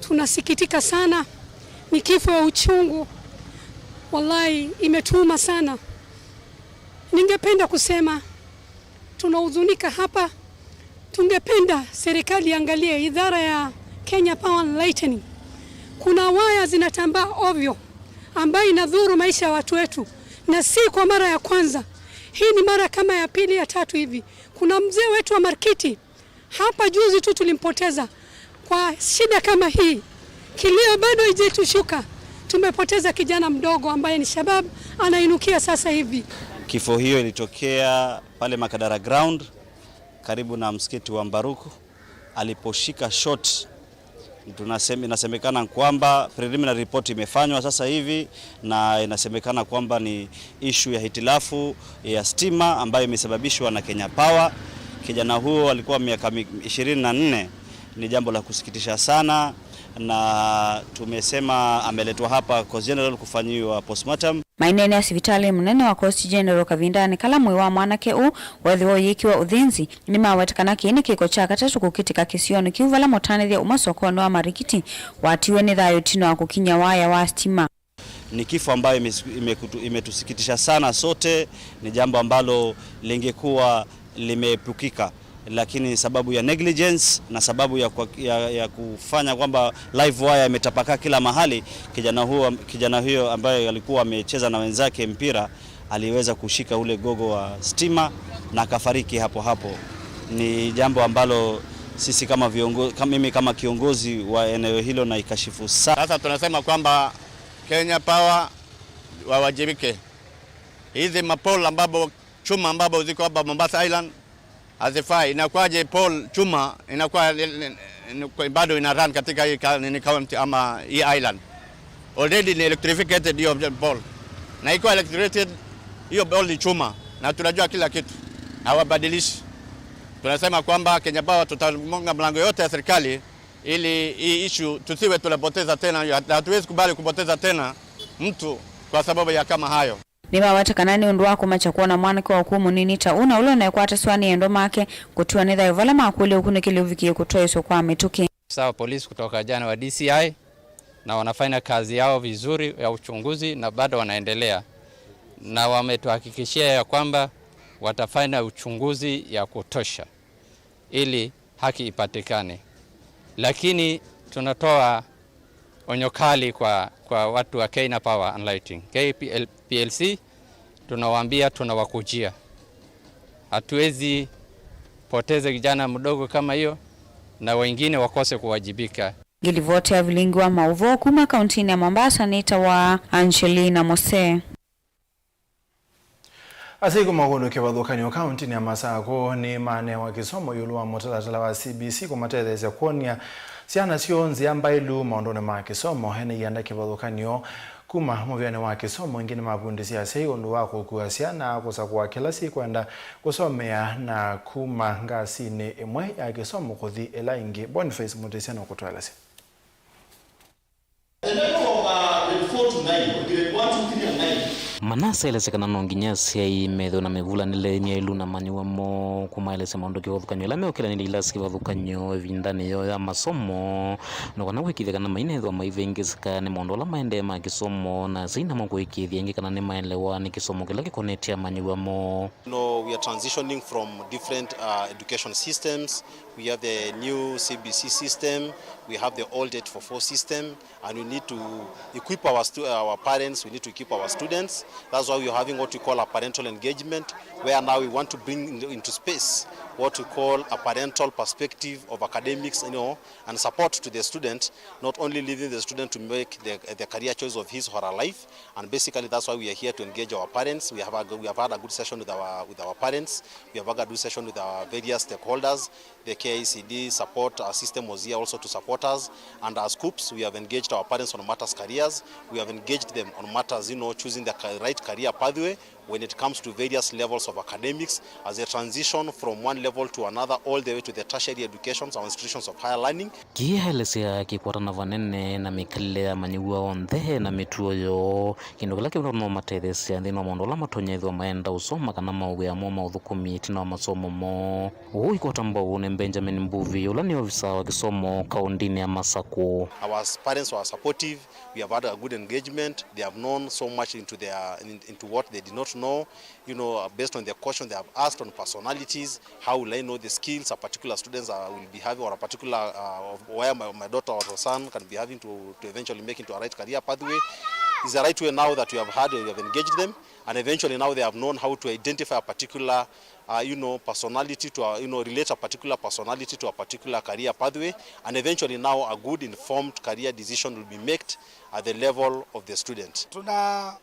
tunasikitika sana, ni kifo ya uchungu, wallahi imetuuma sana. Ningependa kusema tunahuzunika hapa. Tungependa serikali iangalie idara ya Kenya Power and Lighting. Kuna waya zinatambaa ovyo ambayo inadhuru maisha ya watu wetu, na si kwa mara ya kwanza. Hii ni mara kama ya pili, ya tatu hivi. Kuna mzee wetu wa Markiti hapa juzi tu tulimpoteza kwa shida kama hii. Kilio bado haijatushuka. Tumepoteza kijana mdogo ambaye ni shabab, anainukia sasa hivi. Kifo hiyo ilitokea pale Makadara Ground karibu na msikiti wa Mbaruku aliposhika short. Tunasem-, inasemekana kwamba preliminary report imefanywa sasa hivi na inasemekana kwamba ni issue ya hitilafu ya stima ambayo imesababishwa na Kenya Power. Kijana huo alikuwa miaka mi-, ishirini na nne. Ni jambo la kusikitisha sana, na tumesema ameletwa hapa Coast General kufanyiwa postmortem. Maineenea sivitalĩ mũnene wa Coast General kavindanĩ kala mwĩĩ wa mwanake ũũ weethĩwa ũyĩkĩwa ũthĩnzi, nĩmaweta kana kĩĩ nĩ kĩko kya katatũ kũkĩtĩka kĩsionĩ kĩu vala mũtanĩthya ũmwe sokonĩ wa Marikiti watiwe nĩ thayũ ĩtina wa kũkinya waya wa sitima. Ni kifo ambayo imes-, imekutu-, imetusikitisha sana sote. Ni jambo ambalo lingekuwa limeepukika, lakini sababu ya negligence na sababu ya, kwa, ya, ya kufanya kwamba live wire imetapakaa kila mahali, kijana huo, kijana huyo ambaye alikuwa amecheza na wenzake mpira aliweza kushika ule gogo wa stima na akafariki hapo hapo. Ni jambo ambalo sisi kama viongo-, kama mimi kama kiongozi wa eneo hilo naikashifu sana. Sasa tunasema kwamba Kenya Power wawajibike. Hizi mapole ambapo, chuma ambapo ziko hapa Mombasa Island hazifai. Inakuwaje pole chuma inakuwa ni, ni, ni, bado ina run katika hii ka-, nini, county ama hii island? Already ni electrified hiyo pole. Na ikiwa electrified, hiyo pole ni chuma. Na tunajua kila kitu. Hawabadilishi. Tunasema kwamba Kenya Power tutagonga mlango yote ya serikali ili hii issue tusiwe tunapoteza tena, hatuwezi kubali kupoteza tena mtu kwa sababu ya kama hayo. Nĩmaweta kana nĩ ũndũ wa kũmakya kwona mwanake wa ũkũũ mũnini ta ũũ na ũla ũneekwataswa nĩ endwa make kũtiwa nĩ thayũ vala makũlya ũkunĩkĩli ũvikĩe kũtwaĩswa kwa mĩtũkĩ. Afisa wa polisi kutoka jana wa D C I na wanafanya kazi yao vizuri ya uchunguzi na bado wanaendelea, na wametuhakikishia ya kwamba watafanya uchunguzi ya kutosha ili haki ipatikane. Lakini tunatoa onyo kali kwa, kwa watu wa Kenya Power and Lighting, K P L, P L C, Tunawaambia, tunawakujia. Hatuwezi poteza kijana mdogo kama hiyo na wengine wakose kuwajibika. Ngilivoti ya vilingi wa maũvoo kuma kauntinĩ ya Mombasa nĩtawa Angelina Mose. Asyai kuma kũndũ kĩvathũkany'o kauntinĩ ya Masakũ nĩmanewa kĩsomo ĩũlũ wa mũtalatala wa C B C kũmatetheesya kwony'a syana syoo nzĩa mbaĩlu maũndũnĩ ma kĩsomo. Ene ianda kĩvathũkany'o kuma mũvĩanĩ wa kĩsomo ĩngĩ nĩmavundĩsye asyai ũndũ wa kũkua syana kũsakũa kĩla syĩkwenda kũsomea na kuma ngasinĩ ĩmwe ya kĩsomo kũthi ĩla ĩngĩ. Boniface Mũtĩsya nũkũtũelesya. The level of uh, grade four to nine, grade one, two, three, and nine. Manaseelesya kana no nginya asyai methĩwe na mĩvulanĩle myaĩlu na amanyĩw'a moo kũmaelesya maũndũ kĩvathũkany'o ĩla meũkĩlanĩlya ilasi kĩvathũkany'o ĩvindanĩ yoo ya masomo, na kana kũĩkĩĩthya kana mainethĩwa maivĩngĩsĩka nĩ maũndũ ala maendee ma kĩsomo, na asyai namo kũĩkĩĩthya ĩngĩ kana nĩmaelewa nĩ kĩsomo kĩla kĩkonetye amanyĩw'a moo. No, we are transitioning from different uh, education systems. We have the new C B C system, we have the old eight four four system, and we need to equip our, stu- our parents, we need to equip our students. That's why we are having what we call a parental engagement, where now we want to bring in- into space what we call a parental perspective of academics, you know, and support to the student, not only leaving the student to make the, the career choice of his or her life. And basically, that's why we are here to engage our parents. We have, a, we have had a good session with our, with our parents. We have had a good session with our various stakeholders. The K I C D support uh, system was here also to support us. And as COOPS, we have engaged our parents on matters careers. We have engaged them on matters, you know, choosing the ca- right career pathway when it comes to various levels of academics as they transition from one level to another, all the way to the tertiary educations or institutions of higher learning. Kĩĩ aelesya kĩkwatana vanene na mĩkalĩle ya amanyĩw'a onthe na mĩtuo yoo, kĩndũ kĩla kĩvota no matetheesya nthĩnĩ wa maũndũ ala matonya ĩthĩwa maenda ũsoma kana maũwĩa moo ma ũthũkũmi ĩtina wa masomo moo. Ũũ ikwata mbau nĩ Benjamin Mbuvi, ũla nĩ ovisaa wa kĩsomo kaũndinĩ ya Masakũ. Our parents were supportive. We have had a good engagement. They have known so much into their in, into what they did not know. You know, uh, based on the question they have asked on personalities, how will I know the skills a particular students uh, will be having, or a particular uh, of where my, my daughter or son can be having to, to eventually make into a right career pathway? Is the right way now that we have had, we have engaged them, and eventually now they have known how to identify a particular uh, you know, personality to a, you know, relate a particular personality to a particular career pathway, and eventually now a good informed career decision will be made at the level of the student. Tunauliza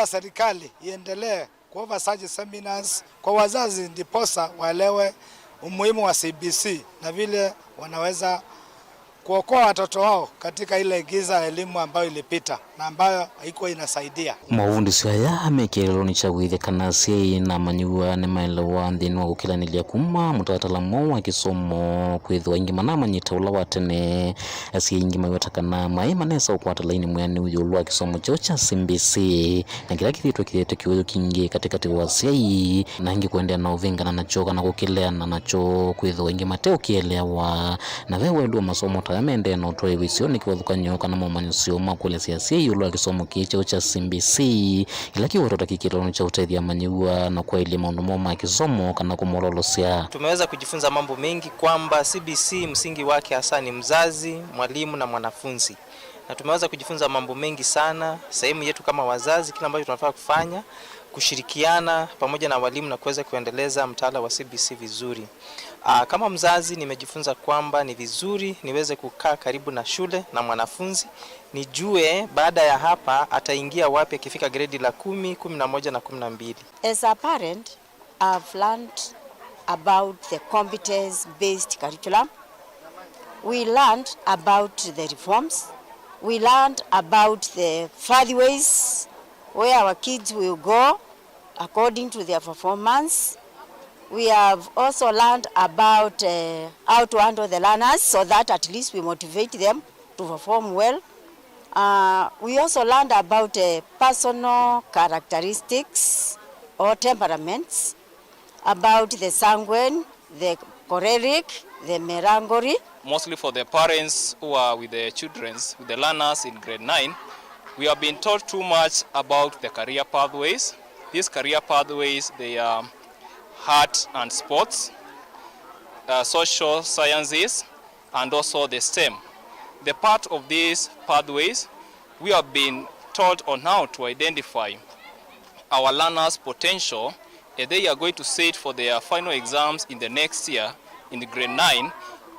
serikali iendelee kuoffer such seminars kwa wazazi, ndiposa waelewe umuhimu wa C B C na vile wanaweza kuokoa watoto wao katika ile giza ya elimu ambayo ilipita na ambayo haikuwa inasaidia. Mavundisyo aya me kĩeleelonĩ kya kũĩthya kana asyai na amanyĩw'a nĩmaelewa nthĩnĩ wa kũkĩlanĩlya kuma mũtalatala mwaũ wa kĩsomo, kwĩthĩwa aingĩ manamanyĩte ũla wa tene. Asyai aingĩ maweta kana maĩ manesa ũkwata lainĩ mwĩanĩu ĩũlũ wa kĩsomo kyaũ kya C B C, na kĩla kĩthĩĩtwe kĩete kĩũyũ kingĩ katĩkatĩ wa asyai na angĩ kũendeea na ũvĩngana nakyo kana kũkĩleana nakyo, kwĩthĩwa aingĩ mateũkĩeleawa. Na ve wendo wa masomo ta aya mendee na ũtwaĩĩsyo nĩ kĩvathũkany'o kana momanyĩsyo ma kũelesya asyai ĩũlũ wa kĩsomo kĩĩ kyaũ kya C B C, kĩla kĩwetwa ta kĩkĩlonĩ kya ũtethya amanyĩw'a na kwaĩlya maũndũ moo ma kĩsomo kana kũmololosya. Tumeweza kujifunza mambo mengi kwamba C B C msingi wake hasa ni mzazi, mwalimu na mwanafunzi. Na tumeweza kujifunza mambo mengi sana, sehemu yetu kama wazazi, kile ambacho tunafaa kufanya, kushirikiana pamoja na walimu na kuweza kuendeleza mtaala wa C B C vizuri. Aa, kama mzazi nimejifunza kwamba ni vizuri niweze kukaa karibu na shule na mwanafunzi, nijue baada ya hapa ataingia wapi akifika gredi la kumi, kumi na moja na kumi na mbili. As a parent, I've learned about the competence-based curriculum. We learned about the reforms. We learned about the pathways where our kids will go according to their performance. We have also learned about uh, how to handle the learners so that at least we motivate them to perform well. Uh, we also learned about uh, personal characteristics or temperaments, about the sanguine, the choleric, the melancholy. Mostly for the parents who are with the children, with the learners in grade nine, we have been taught too much about the career pathways. These career pathways, they are art and sports, uh, social sciences, and also the STEM. The part of these pathways, we have been taught on how to identify our learners' potential, and they are going to sit for their final exams in the next year in grade nine,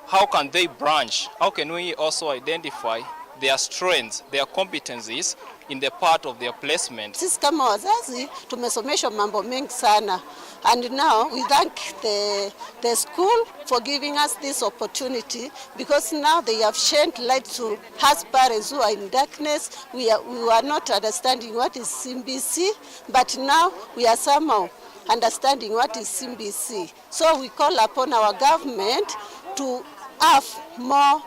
how can they branch? How can we also identify their strengths, their competencies in the part of their placement? Sisi kama wazazi tumesomeshwa mambo mengi sana, and now we thank the, the school for giving us this opportunity, because now they have shined light to us parents who are in darkness. We are, we were not understanding what is C B C, but now we are somehow understanding what is C B C. So we call upon our government to have more,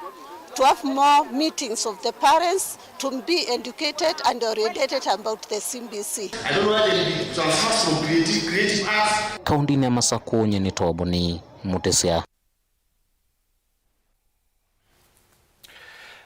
to have more meetings of the parents to be educated and orientated about the C B C. I don't know why they be transferred from creative, creative arts. Kaũntĩnĩ ya Masakũ, nyie nĩ Toboni Mũtĩsya.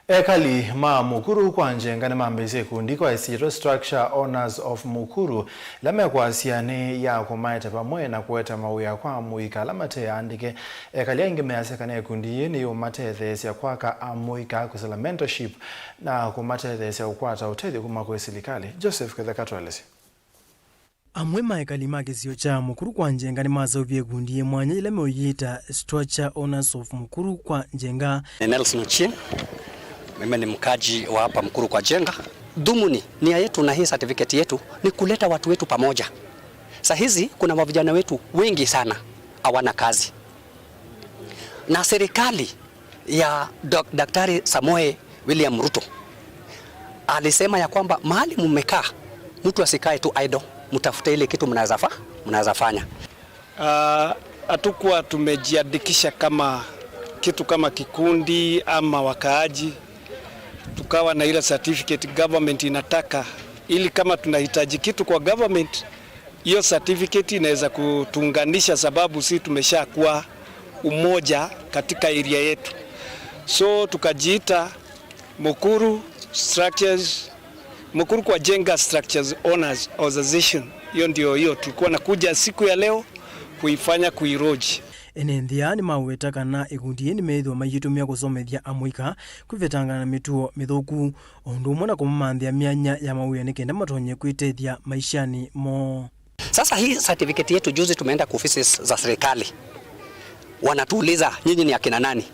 Ekali ma Mukuru kwa Njenga nĩmambĩĩsye ĩkundi kwa ĩsyĩtwa Structure Owners of Mukuru, ĩla mekwasya nĩ ya kũmaete vamwe na kũete mawĩa kwa amũika ala mate aandĩke. Ekali aingĩ measya kana ĩkundi yĩĩ nĩyũmatetheesya kwaka amũika, kũsĩla mentorship, na kũmatetheesya kũkwata ũtethyo kuma kwĩ silikalĩ. Joseph Kĩtheka tũelesye. Amwe ma ekali ma kĩsio kya Mukuru kwa Njenga nĩmaseũvie ĩkundi yĩ mwanya yĩla meũyĩta Structure Owners of Mukuru kwa Njenga. Ni Nelson Ochieng. Mimi ni mkaji wa hapa Mukuru kwa Njenga. Dhumuni, nia yetu na hii certificate yetu ni kuleta watu wetu pamoja. Saa hizi kuna mavijana wetu wengi sana hawana kazi. Na serikali ya Dok-, Daktari Samoei William Ruto alisema ya kwamba mahali mmekaa, mtu asikae tu idle, mtafute ile kitu mnaweza fa-, mnaweza fanya. Ah, hatukuwa tumejiandikisha kama kitu kama kikundi ama wakaaji, tukawa na ile certificate government inataka, ili kama tunahitaji kitu kwa government, hiyo certificate inaweza kutuunganisha, sababu si tumeshakuwa umoja katika area yetu. So tukajiita Mukuru Structures, Mukuru kwa Njenga Structures Owners Association. Hiyo ndio hiyo tulikuwa nakuja siku ya leo kuifanya, kuiroji. Ene nthĩ aa nĩmaweta kana ĩkundi yĩĩ nĩmeĩthĩwa mayĩtũmĩa kũsomethya amũika kwĩvetangana na mĩtuo mĩthũku, o ũndũ ũmwe na kũmamanthĩa myanya ya mawĩa nĩ kenda matonye kwĩtethya maishanĩ moo. Sasa hii certificate yetu, juzi tumeenda kwa ofisi za serikali, wanatuuliza, "Nyinyi ni akina nani?"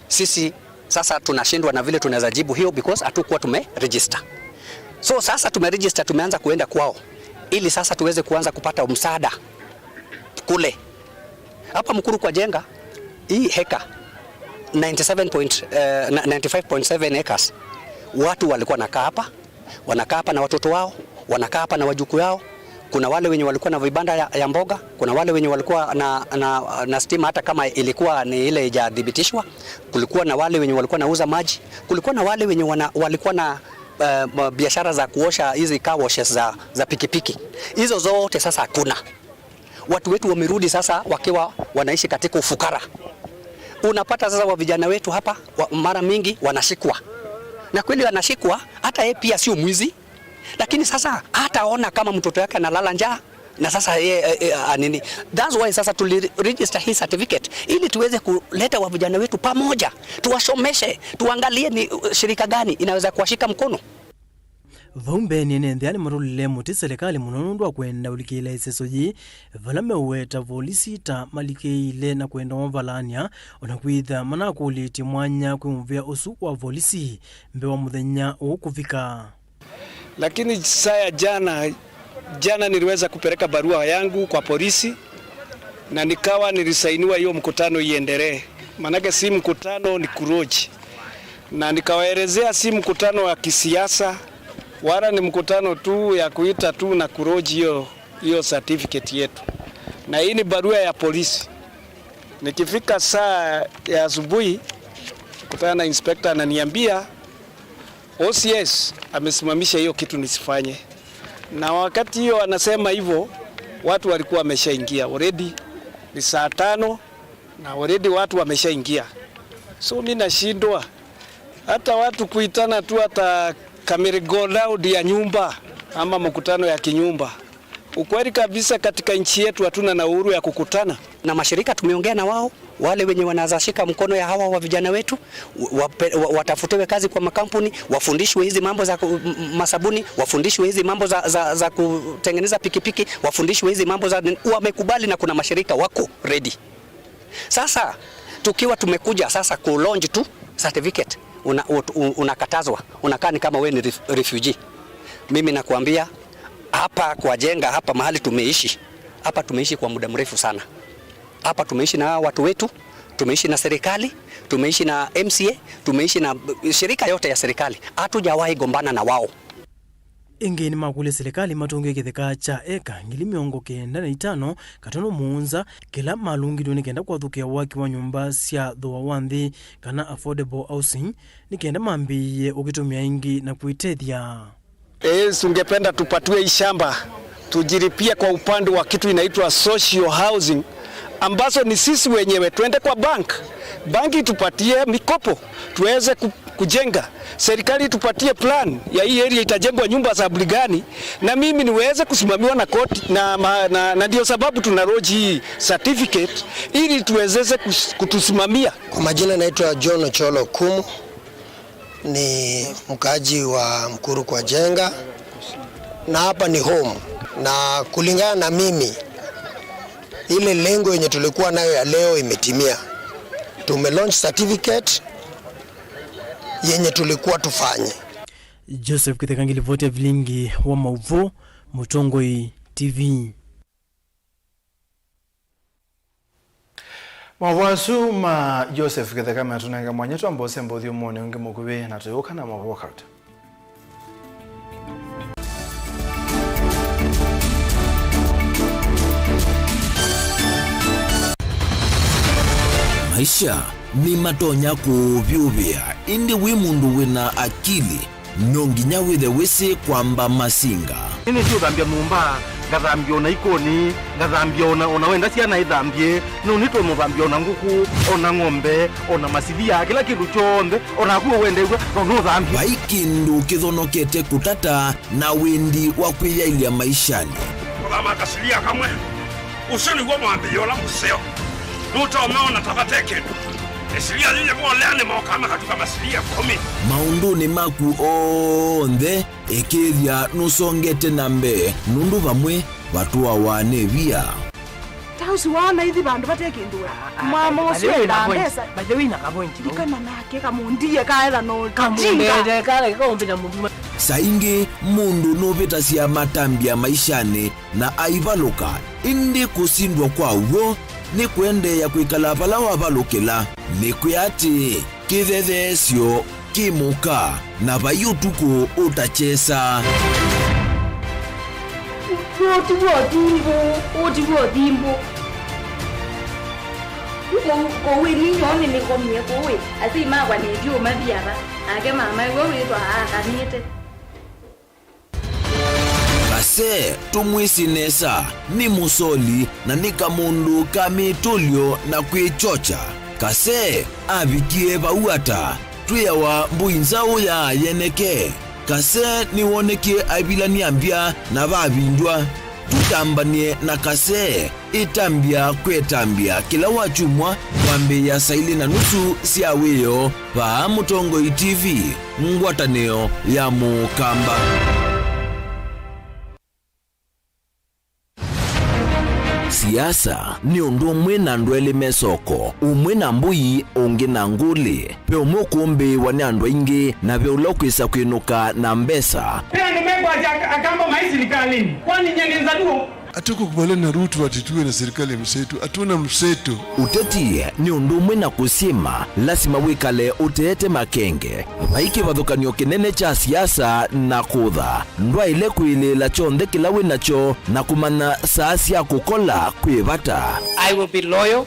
Sisi sasa tunashindwa na vile tunaweza jibu hiyo because hatukuwa tumeregister. So sasa tumeregister, tumeanza kuenda kwao ili sasa tuweze kuanza kupata msaada kule. Hapa Mukuru kwa Njenga, hii heka ninety-seven point, eh, na-, ninety-five point seven acres, watu walikuwa wanakaa hapa, wanakaa hapa na watoto wao, wanakaa hapa na wajukuu wao. Kuna wale wenye walikuwa na vibanda ya, ya mboga, kuna wale wenye walikuwa na, na, na stima, hata kama ilikuwa ni ile haijathibitishwa. Kulikuwa na wale wenye walikuwa nauza maji, kulikuwa na wale wenye wana-, walikuwa na, eh, ma-, biashara za kuosha hizi car washes za, za pikipiki. Hizo zote sasa hakuna. Watu wetu wamerudi sasa wakiwa wanaishi katika ufukara. Unapata sasa wa vijana wetu hapa wa, mara mingi wanashikwa. Na kweli wanashikwa, hata yeye pia sio mwizi, lakini sasa hataona kama mtoto yake analala njaa, na sasa yeye, eh, eh, ah, nini? That's why sasa tuli register hii certificate, ili tuweze kuleta wa vijana wetu pamoja, tuwashomeshe, tuangalie ni, uh, shirika gani inaweza kuwashika mkono. Vau mbeenĩ, ene nthĩ aa nĩmatũlile mũtĩ silikalĩ mũno nũndũ wa kwenda ũlikĩĩla ĩseso yĩĩ, vala meũweta volisi ta malikĩĩile na kwenda ũmavalany'a, o na kwĩtha manakũlĩtye mwanya kwĩ mũvĩa ũsu wa volisi mbee wa mũthenya ũũ kũvika. Lakini saa ya jana, jana niliweza kupeleka barua yangu kwa polisi na nikawa nilisainiwa hiyo mkutano iendelee. Manake si mkutano, ni kuroji. Na nikawaelezea si mkutano wa kisiasa, wala ni mkutano tu ya kuita tu na kuroji hiyo, hiyo certificate yetu. Na hii ni barua ya polisi. Nikifika saa ya asubuhi, kutana na inspector ananiambia, "O C S amesimamisha hiyo kitu nisifanye." Na wakati hiyo anasema hivyo, watu walikuwa wameshaingia already. Ni saa tano na already watu wameshaingia. So mi nashindwa. Hata watu kuitana tu hata kamere go loud ya nyumba ama mkutano ya kinyumba. Ukweli kabisa, katika nchi yetu hatuna na uhuru ya kukutana. Na mashirika tumeongea na wao, wale wenye wanaweza shika mkono ya hawa wa vijana wetu, wape-, wa-, watafutiwe kazi kwa makampuni, wafundishwe hizi mambo za ku-, m-, m-, masabuni, wafundishwe hizi mambo za, za, za kutengeneza pikipiki, wafundishwe hizi mambo za, wamekubali na kuna mashirika wako ready. Sasa, tukiwa tumekuja sasa ku launch tu certificate, una-, ut-, u-, unakatazwa, unakaa ni kama wewe ni ref-, refugee. Mimi nakuambia, hapa kwa Jenga, hapa mahali tumeishi, hapa tumeishi kwa muda mrefu sana. Hapa tumeishi na hawa watu wetu, tumeishi na serikali, tumeishi na M C A, tumeishi na, eh, shirika yote ya serikali. Hatujawahi gombana na wao. Ĩngĩ nĩmakũlya silikalĩ matũngĩe kĩtheka kya eka ngili mĩongo kenda na itano katono mũonza kĩla malũngilw'e nĩ kenda kwathũkĩa waki wa nyũmba sya thooa wa nthĩ, kana affordable housing, nĩ kenda mambĩĩe ũkĩtũmĩa ĩngĩ na kwĩtethya. Yes, tungependa tupatiwe hii shamba, tujilipie kwa upande wa kitu inaitwa social housing, ambazo ni sisi wenyewe, tuende kwa bank, banki itupatie mikopo, tuweze ku-, kujenga. Serikali itupatie plan ya hii area itajengwa nyumba za sababu gani, na mimi niweze kusimamiwa na koti, na ma-, na, na ndio sababu tuna lodge hii certificate, ili tuwezeze kus-, kutusimamia. Kwa majina naitwa John Ocholo Kumu. Ni mkaaji wa Mkuru kwa Jenga, na hapa ni home, na kulingana na mimi, ile lengo yenye tulikuwa nayo ya leo imetimia. Tume launch certificate yenye tulikuwa tufanye. Joseph Kĩtheka, ngilivoti ya vilingi wa maũvoo, Mũtongoi T V. Maũvoo asu ma Joseph Kĩtheka matũnenga mwanya twambe ũsembe ũthyũmũonĩ ũngĩ mũkuvĩ na tũyũka na maũvoo kauta. Maisha nĩmatonya kũũvyũvĩa, ĩndĩ wĩ mũndũ wĩna akili, no nginya wĩthe wĩsĩ kwamba masinga. Nĩnĩsĩ ũthambya nyũmba, ngathambya ona ikoni, ngathambya ona, ona wenda syana ithambye, no nĩtwe mũthambya ona ngũkũ, ona ng'ombe, ona masilia, kĩla kĩndũ kyonthe, onaku ũwendew'a, no nũthambye. Vai kĩndũ kĩthonokete kũtata na wendi wa kwĩyaĩlya maishanĩ. Kũthama kasilia kamwe. Ũsu nĩw'o mwambĩĩo ũla mũseo. Nũtomeona ta vate kĩndũ. Ĩsilia yĩyĩ volea nĩmokaa makatuka masilia ĩkũmi. Maũndũnĩ maku onthe, ĩkĩĩthya nũsongete na mbee, nũndũ vamwe vatũawa nĩ via. Ta ũsu waona ithi vandũ vate kĩndũ we. Mama ũsu endaa mbesa. Ndikana nake kamũndie kaetha no jinga. Saa ingĩ mũndũ nũvĩtasya matambya maishanĩ na aivalũka, ĩndĩ kũsindwa kwa w'o nĩ kũendeea kwĩkala vala wavalũkĩla. Nĩkwĩa atĩ kĩthetheesyo kĩ mũka, na vai ũtukũ ũtakyesa. Ũti w'o thimbũ, ũti w'o thimbũ. Kũu ĩni nyoo nĩnĩkomie kũu ĩ, asyai makwa nĩtyo mathiava, nake mama ĩwe wĩthwa akanĩte. Kase tũmwĩsĩ nesa, nĩ mũsoli na nĩ kamũndũ ka mĩtũlyo na kwĩkyokya. Kase avikie vau ata? Twĩawa mbũi nzaũ ya yeneke. Kase nĩwonekie aivilany'a mbya na vavindw'a. Tũtambany'e na Kase. Ĩtambya kwĩ ĩtambya kĩla wakyumwa kwambĩĩa saa ilĩ na nusu sya wĩoo vaa Mũtongoi T V, ngwatanĩo ya Mũkamba. Siasa nĩ ũndũ ũmwe na andũ elĩ me soko, ũmwe na mbũi, ũngĩ na ngũlĩ. Ve ũmwe ũkũmbĩĩwa nĩ andũ aingĩ, na ve ũla ũkwĩsa kwĩnũka na mbesa. Ve andũ mekwasya aka-, Akamba mai silikalĩnĩ, kwani nyie nĩ Nzaluo? Hatukukubaliana na Ruto ati tuwe na serikali ya mseto. Hatuna mseto. Ũteti nĩ ũndũ ũmwe na kũsyĩma, lasima wĩkale ũteete makenge. Vai kĩvathũkany'o kĩnene kya siasa na kũtha. Ndwaĩle kwĩlĩĩla kyonthe kĩla wĩ nakyo na kũmanya saa sya kũkola kwĩ vata. I will be loyal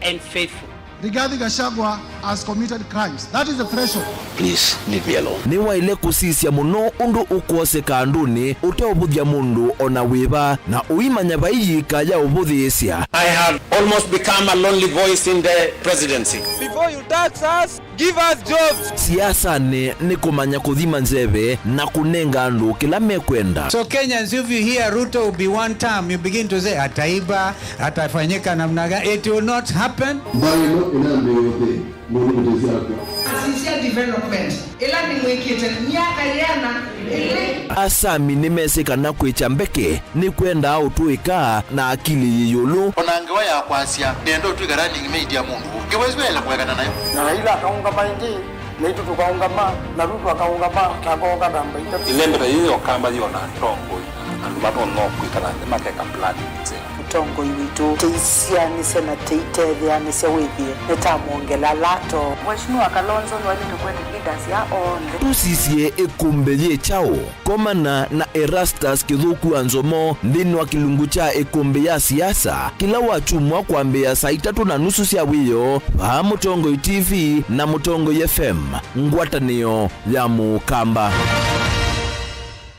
and faithful. Rigathi Gachagua has committed crimes. That is the threshold. Please leave me alone. Nĩwaĩle kũsisya mũno ũndũ ũkwoseka andũnĩ ũteũvũthya mũndũ o na wĩva, na ũimanya vai yĩika ya ũvũthĩĩsya. I have almost become a lonely voice in the presidency. Before you tax us, give us jobs. Siasanĩ nĩ kũmanya kũthima nzeve na kũnenga andũ kĩla mekwenda. So Kenyans, if you hear Ruto will be one term, you begin to say, ataiba, atafanyika namna gani? It will not happen. Mbaĩ ĩno ĩnambĩĩe ũthei, mũndũ mũtĩsya akw'a. Asisya development ĩla nĩmwĩkĩte myaka yĩana ĩlĩ. Asami nĩmesĩ kana kwĩkya mbeke nĩkwendaa ũtũĩka na akili yĩ ĩũlũ. O na ngewa ya kwasya, nĩenda ũtw'ĩka running mate ya mũndũ ũngĩ, wĩsĩ waĩle kũekana nayo. Na Raila akaũngama ĩngĩ, naitũ tũkaũngama, na Ruto akaũngama, na akooka namba itatũ. Ĩlembe ta yĩĩ ya Ũkamba yĩona atongoi, andũ matonya kwĩkala nthĩ makeka planning nzeo. Mũtongoi witũ, tũisianĩsya na tũitetheanĩsya wĩthĩe nĩtamwongela lato. Mheshimiwa Kalonzo nĩwaĩlĩte kwenda leaders ya onthe. Tũsisye ĩkũmbĩ yĩ kyaũ? Komana na Erastus Kĩthũku wa Nzomo nthĩnĩ wa kĩlungu kya ĩkũmbĩ ya siasa kĩla wakyumwa kwambĩĩa saa itatũ na nusu sya wĩoo vaa Mũtongoi T V na Mũtongoi F M, ngwatanĩo ya Mũkamba.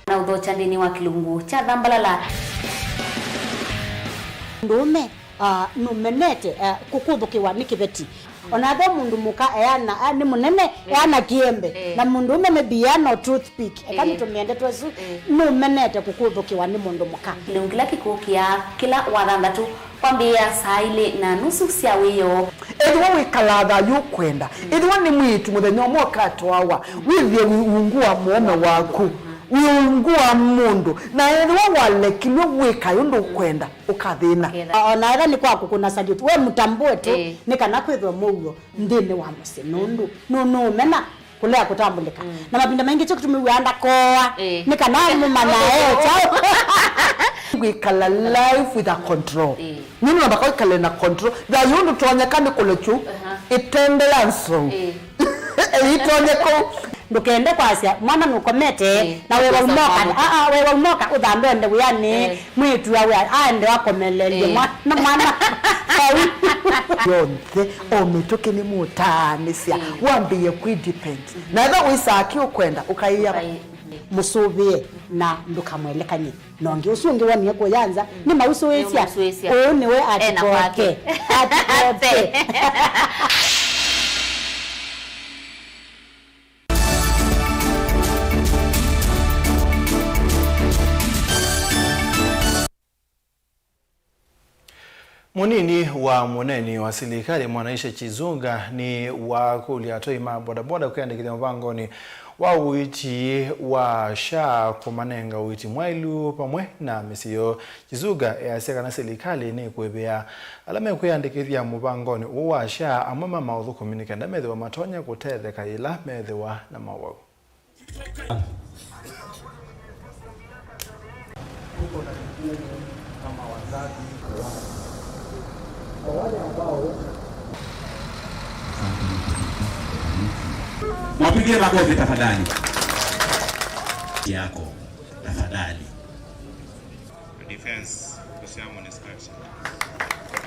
Na ũthokya nthĩnĩ wa kĩlungu kya Thambalala. Mũndũũme, ah, nũmenete, ah, kũkũthũkĩwa nĩ kĩveti. O na ve mũndũ mũka eana, ah, nĩ mũnene, eana kĩembe. Eh. Na mũndũũme maybe eana o toothpick. Eka nĩtũmĩe ndeto ĩsu, nũmenete kũkũthũkĩwa nĩ mũndũ mũka. Kĩlungu kĩla kĩkũkĩa kĩla Wathanthatũ kwambĩĩa saa ilĩ na nusu sya wĩoo. Ethĩwa wĩkalaa thayũ ũkwenda, ethĩwa nĩ mwĩĩtu mũthenya ũmwe ũkatwawa, wĩthĩe wĩ ungu wa mũũme waku, wĩ ungu wa mũndũ, na ethĩwa walekilw'e wĩkae ũndũ ũkwenda, ũkathĩna. O na ethĩwa nĩ kwa kũkũna salute, we mũtambũe tu, nĩ kana kwĩthwe mũuo nthĩnĩ wa mũsyĩ, nũndũ nũnũũmena kũlea kũtambũlĩka. Na mavinda maingĩ kyo kĩtumi wĩaa ndakooa, nĩ kana mũmanya e kyaũ. Wĩkala life with a control. Nũndũ nambaka wĩkale na control. Thayũ ndũtonyeka nĩ kũlekyu ĩtembea nzou. Ĩitonye kũu. Ndũkende kwasya mwana nũkomete na wewa umoka, aa, wewa umoka ũthambe ende wĩanĩ, mwĩĩtu awe aende akomelelye mwana, mwana. Vau yonthe o mĩtũkĩ nĩmũtaanĩsya wambĩĩe kwĩ depend. Na ethĩwa wĩsaa kĩ ũkwenda ũkaĩa mũsũvĩe na ndũkamwelekany'e. Na ũngĩ ũsu ũngĩ wonie kũya nza, nĩmausũĩsya. Nĩmausũĩsya. Ũũ nĩwe ena kwake. Atikoke. Atikoke. Mũnini wa mũneeni wa silikalĩ Mwanaisha Chizuga nĩwakũlya atwai ma bodaboda kwĩandĩkĩthya mũvangonĩ wa ũiiti wa SHA kũmanenga ũiiti mwaĩlu vamwe na mĩsyĩ yoo. Chizuga easya kana silikalĩ nĩkũĩvĩa ala mekwĩandĩkĩthya mũvangonĩ ũũ wa SHA amwe ma maũthũkũmi nĩ kenda methĩwa matonya kũtetheka yĩla methĩwa na mowau. Wapigie makofi tafadhali. Yako tafadhali. Defense, kuhusiana na instruction.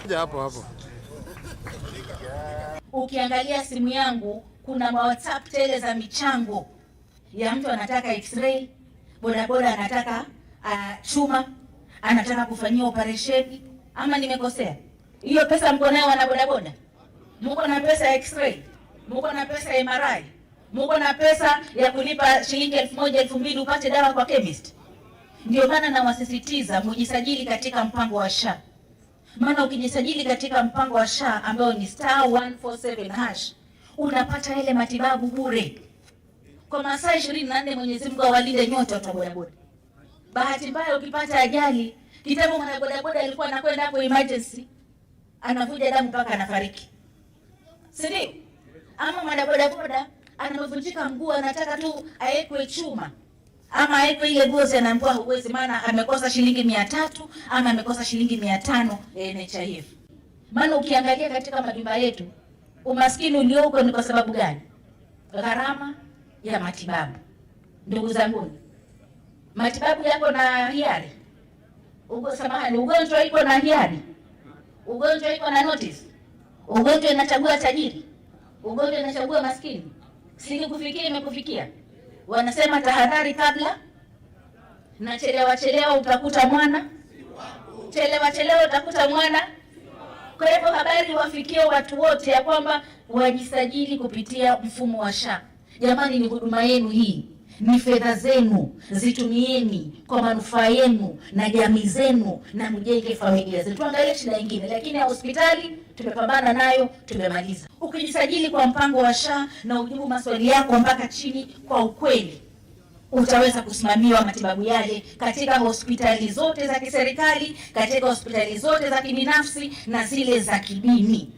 Kuja hapo hapo. Ukiangalia simu yangu, kuna ma WhatsApp tele za michango ya mtu anataka x-ray, bodaboda anataka, ah, chuma, anataka kufanyiwa operesheni. Ama nimekosea? Hiyo pesa mko nayo wana bodaboda? Mko na pesa ya x-ray? Mko na pesa ya M R I? Mko na pesa ya kulipa shilingi elfu moja, elfu mbili upate dawa kwa chemist? Ndio maana nawasisitiza mujisajili katika mpango wa SHA. Maana ukijisajili katika mpango wa SHA ambao ni star one four seven hash, unapata yale matibabu bure. Kwa masaa ishirini na nne Mwenyezi Mungu awalinde nyote watu wa bodaboda. Bahati mbaya ukipata ajali, kitambo mwana bodaboda alikuwa anakwenda hapo emergency, anavuja damu mpaka anafariki. Si ndio? Ama mwana bodaboda anavunjika mguu, anataka tu aekwe chuma. Ama aekwe ile ngozi, anaambiwa huwezi, maana amekosa shilingi mia tatu ama amekosa shilingi mia tano ya N H I F. Maana ukiangalia katika majumba yetu, umaskini ulioko ni kwa sababu gani? Gharama ya matibabu. Ndugu zangu, matibabu yako na hiari? Ugo-, samahani, ugonjwa iko na hiari? Ugonjwa iko na notice? Ugonjwa inachagua tajiri, ugonjwa inachagua maskini. Si ikikufikia, imekufikia. Wanasema tahadhari kabla, na chelewa chelewa utakuta mwana, chelewa chelewa utakuta mwana. Kwa hivyo, habari wafikie watu wote ya kwamba wajisajili kupitia mfumo wa SHA. Jamani, ni huduma yenu hii, ni fedha zenu, zitumieni kwa manufaa yenu na jamii zenu, na mjenge familia zenu. Tuangalie shida nyingine, lakini ya hospitali tumepambana nayo, tumemaliza. Ukijisajili kwa mpango wa SHA na ujibu maswali yako mpaka chini kwa ukweli, utaweza kusimamiwa matibabu yale katika hospitali zote za kiserikali, katika hospitali zote za kibinafsi na zile za kidini.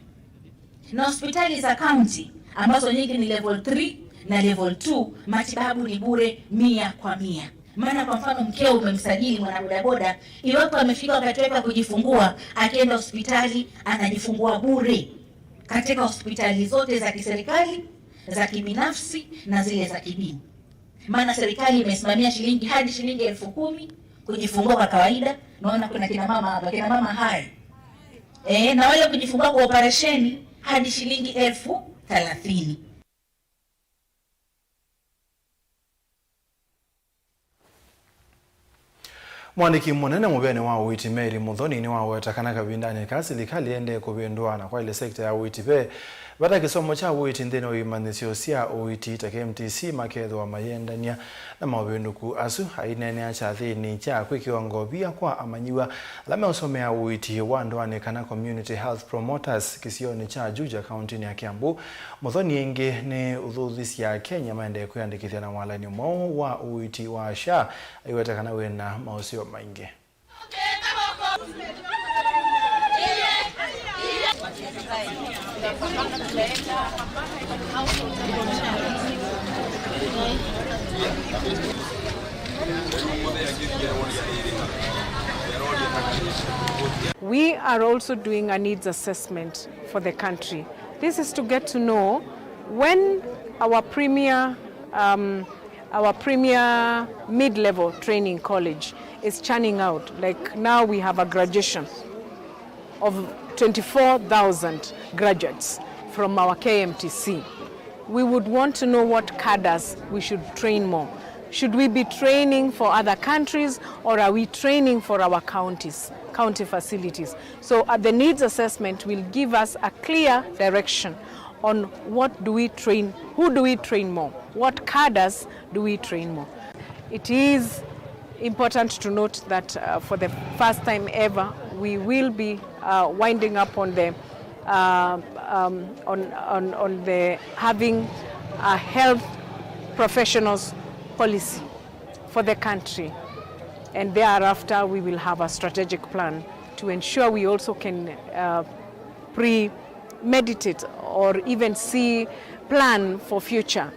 Na hospitali za county, ambazo nyingi ni level three na level two, matibabu ni bure mia kwa mia. Maana, kwa mfano, mkeo umemsajili, mwana bodaboda, iwapo amefika wakati wake wa kujifungua, akienda hospitali anajifungua bure katika hospitali zote za kiserikali, za kibinafsi na zile za kidini. Maana serikali imesimamia shilingi, hadi shilingi elfu kumi kujifungua kwa kawaida. Naona kuna kina mama hapa, kina mama hai. Eh, na wale kujifungua kwa operesheni, hadi shilingi elfu thelathini. Mwandĩki mũnene mũvĩanĩ wa ũiiti Mary Muthoni nĩwaweta kana kavindanĩ kaa silikalĩ ĩendee kũvĩndũa na kwaĩle sekita ya ũiiti ve vata kĩsomo kya ũiiti nthĩnĩ wa imanyĩsyo sya ũiiti ta K M T C makethĩwa mayĩendany'a na maũvĩndũku asu. Aineenea kyathĩnĩ kya kwĩkĩwa ngovia kwa amanyĩw'a ala meũsomea ũiiti wa ndũanĩ kana community health promoters kĩsionĩ kya Juja kaũntĩnĩ ya Kiambu, Muthoni ĩngĩ nĩ ũthũthisye Akenya maendee kwĩandĩkĩthya na walany'o mweũ wa ũiiti wa SHA, aiweta kana wĩna maũseo maingĩ. We are also doing a needs assessment for the country. This is to get to know when our premier, um, our premier mid-level training college is churning out. Like, now we have a graduation of twenty-four thousand graduates from our K M T C. We would want to know what cadres we should train more. Should we be training for other countries, or are we training for our counties, county facilities? So, uh, the needs assessment will give us a clear direction on what do we train, who do we train more, what cadres do we train more. It is important to note that, uh, for the first time ever, we will be, uh, winding up on the, uh, um, on, on, on the having a health professionals policy for the country, and thereafter we will have a strategic plan to ensure we also can, uh, premeditate or even see, plan for future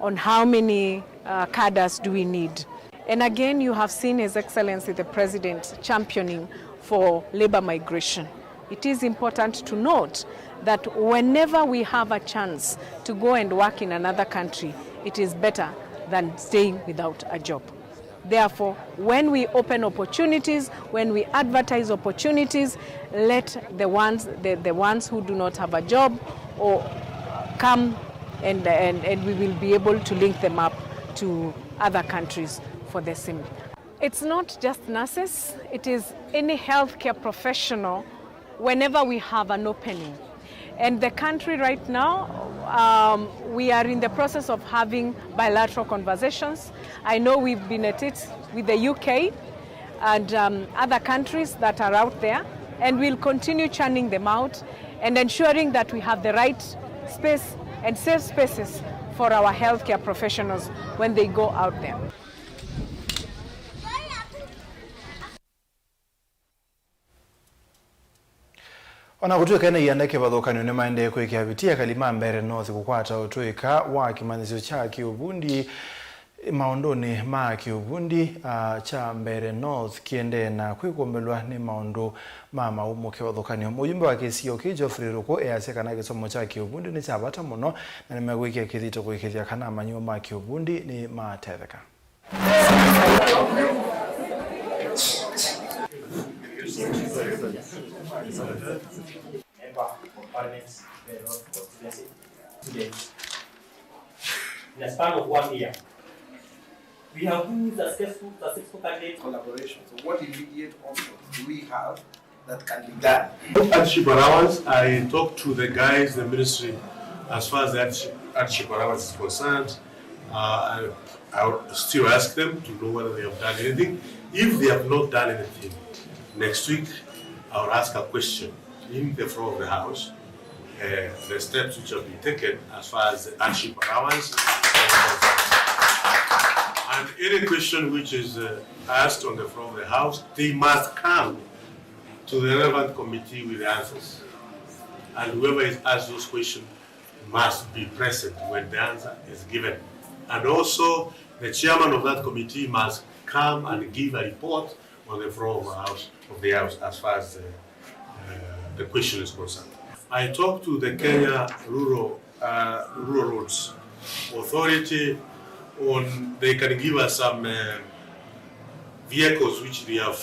on how many, uh, cadres do we need. And again, you have seen His Excellency the President championing for labor migration. It is important to note that whenever we have a chance to go and work in another country, it is better than staying without a job. Therefore, when we open opportunities, when we advertise opportunities, let the ones, the, the ones who do not have a job or come and, and, and we will be able to link them up to other countries for the same. It's not just nurses, it is any healthcare professional whenever we have an opening. And the country right now, um, we are in the process of having bilateral conversations. I know we've been at it with the U K and, um, other countries that are out there, and we'll continue churning them out and ensuring that we have the right space and safe spaces for our healthcare professionals when they go out there. O na kũtw'ĩka ene ianda kĩvathũkany'o nĩmaendee kwĩkĩa vitia ekali ma Mbeere North kũkwata ũtũĩka wa kĩmanyĩsyo kya kĩũvundi maũndũnĩ ma kĩũvundi, a, kya Mbeere North kĩendee na kwĩkũmbĩlwa nĩ maũndũ ma maũmũ kĩvathũkany'o. Mũyumbe wa kĩsio kĩĩ Geoffrey Ruku easya kana kĩsomo kya kĩũvundi nĩ kya vata mũno na nĩmekwĩkĩa kĩthito kũĩkĩĩthya kana amanyĩw'a ma kĩũvundi nĩmatetheka. Parents, parents, students. In a span of one year, we have been successful, successful candidates. Collaboration. So what immediate options do we have that can be done? Hardship allowance, I talked to the guys, the ministry, as far as the hardship, hardship allowance is concerned. Uh, I, I will still ask them to know whether they have done anything. If they have not done anything, next week I will ask a question in the floor of the House, uh, the steps which have been taken as far as the hardship allowance. And any question which is, uh, asked on the floor of the House, they must come to the relevant committee with the answers. And whoever is asked those questions must be present when the answer is given. And also, the chairman of that committee must come and give a report on the floor of the House, of the House as far as the, uh, the question is concerned. I talked to the Kenya Rural, uh, Rural Roads Authority on they can give us some, uh, vehicles which they have,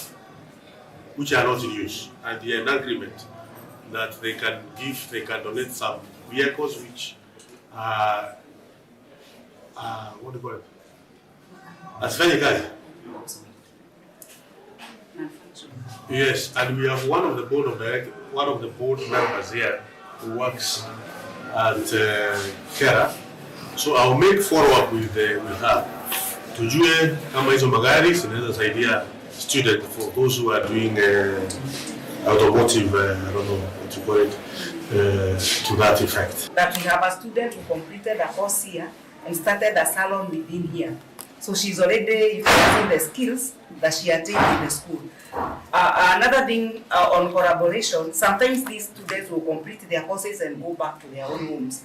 which are not in use, and they are in agreement that they can give, they can donate some vehicles which are, uh, what do you call it? Hazifanyi kazi. Yes, and we have one of the board of direct, one of the board members here who works at, uh, KeRRA. So I'll make follow up with, uh, with her. Tujue kama hizo magari zinaweza saidia student, for those who are doing, uh, automotive, uh, I don't know what you call it, uh, to that effect. That we have a student who completed a course here and started a salon within here. So she's already utilizing the skills that she attained in the school. Uh, another thing, uh, on collaboration, sometimes these students will complete their courses and go back to their own homes.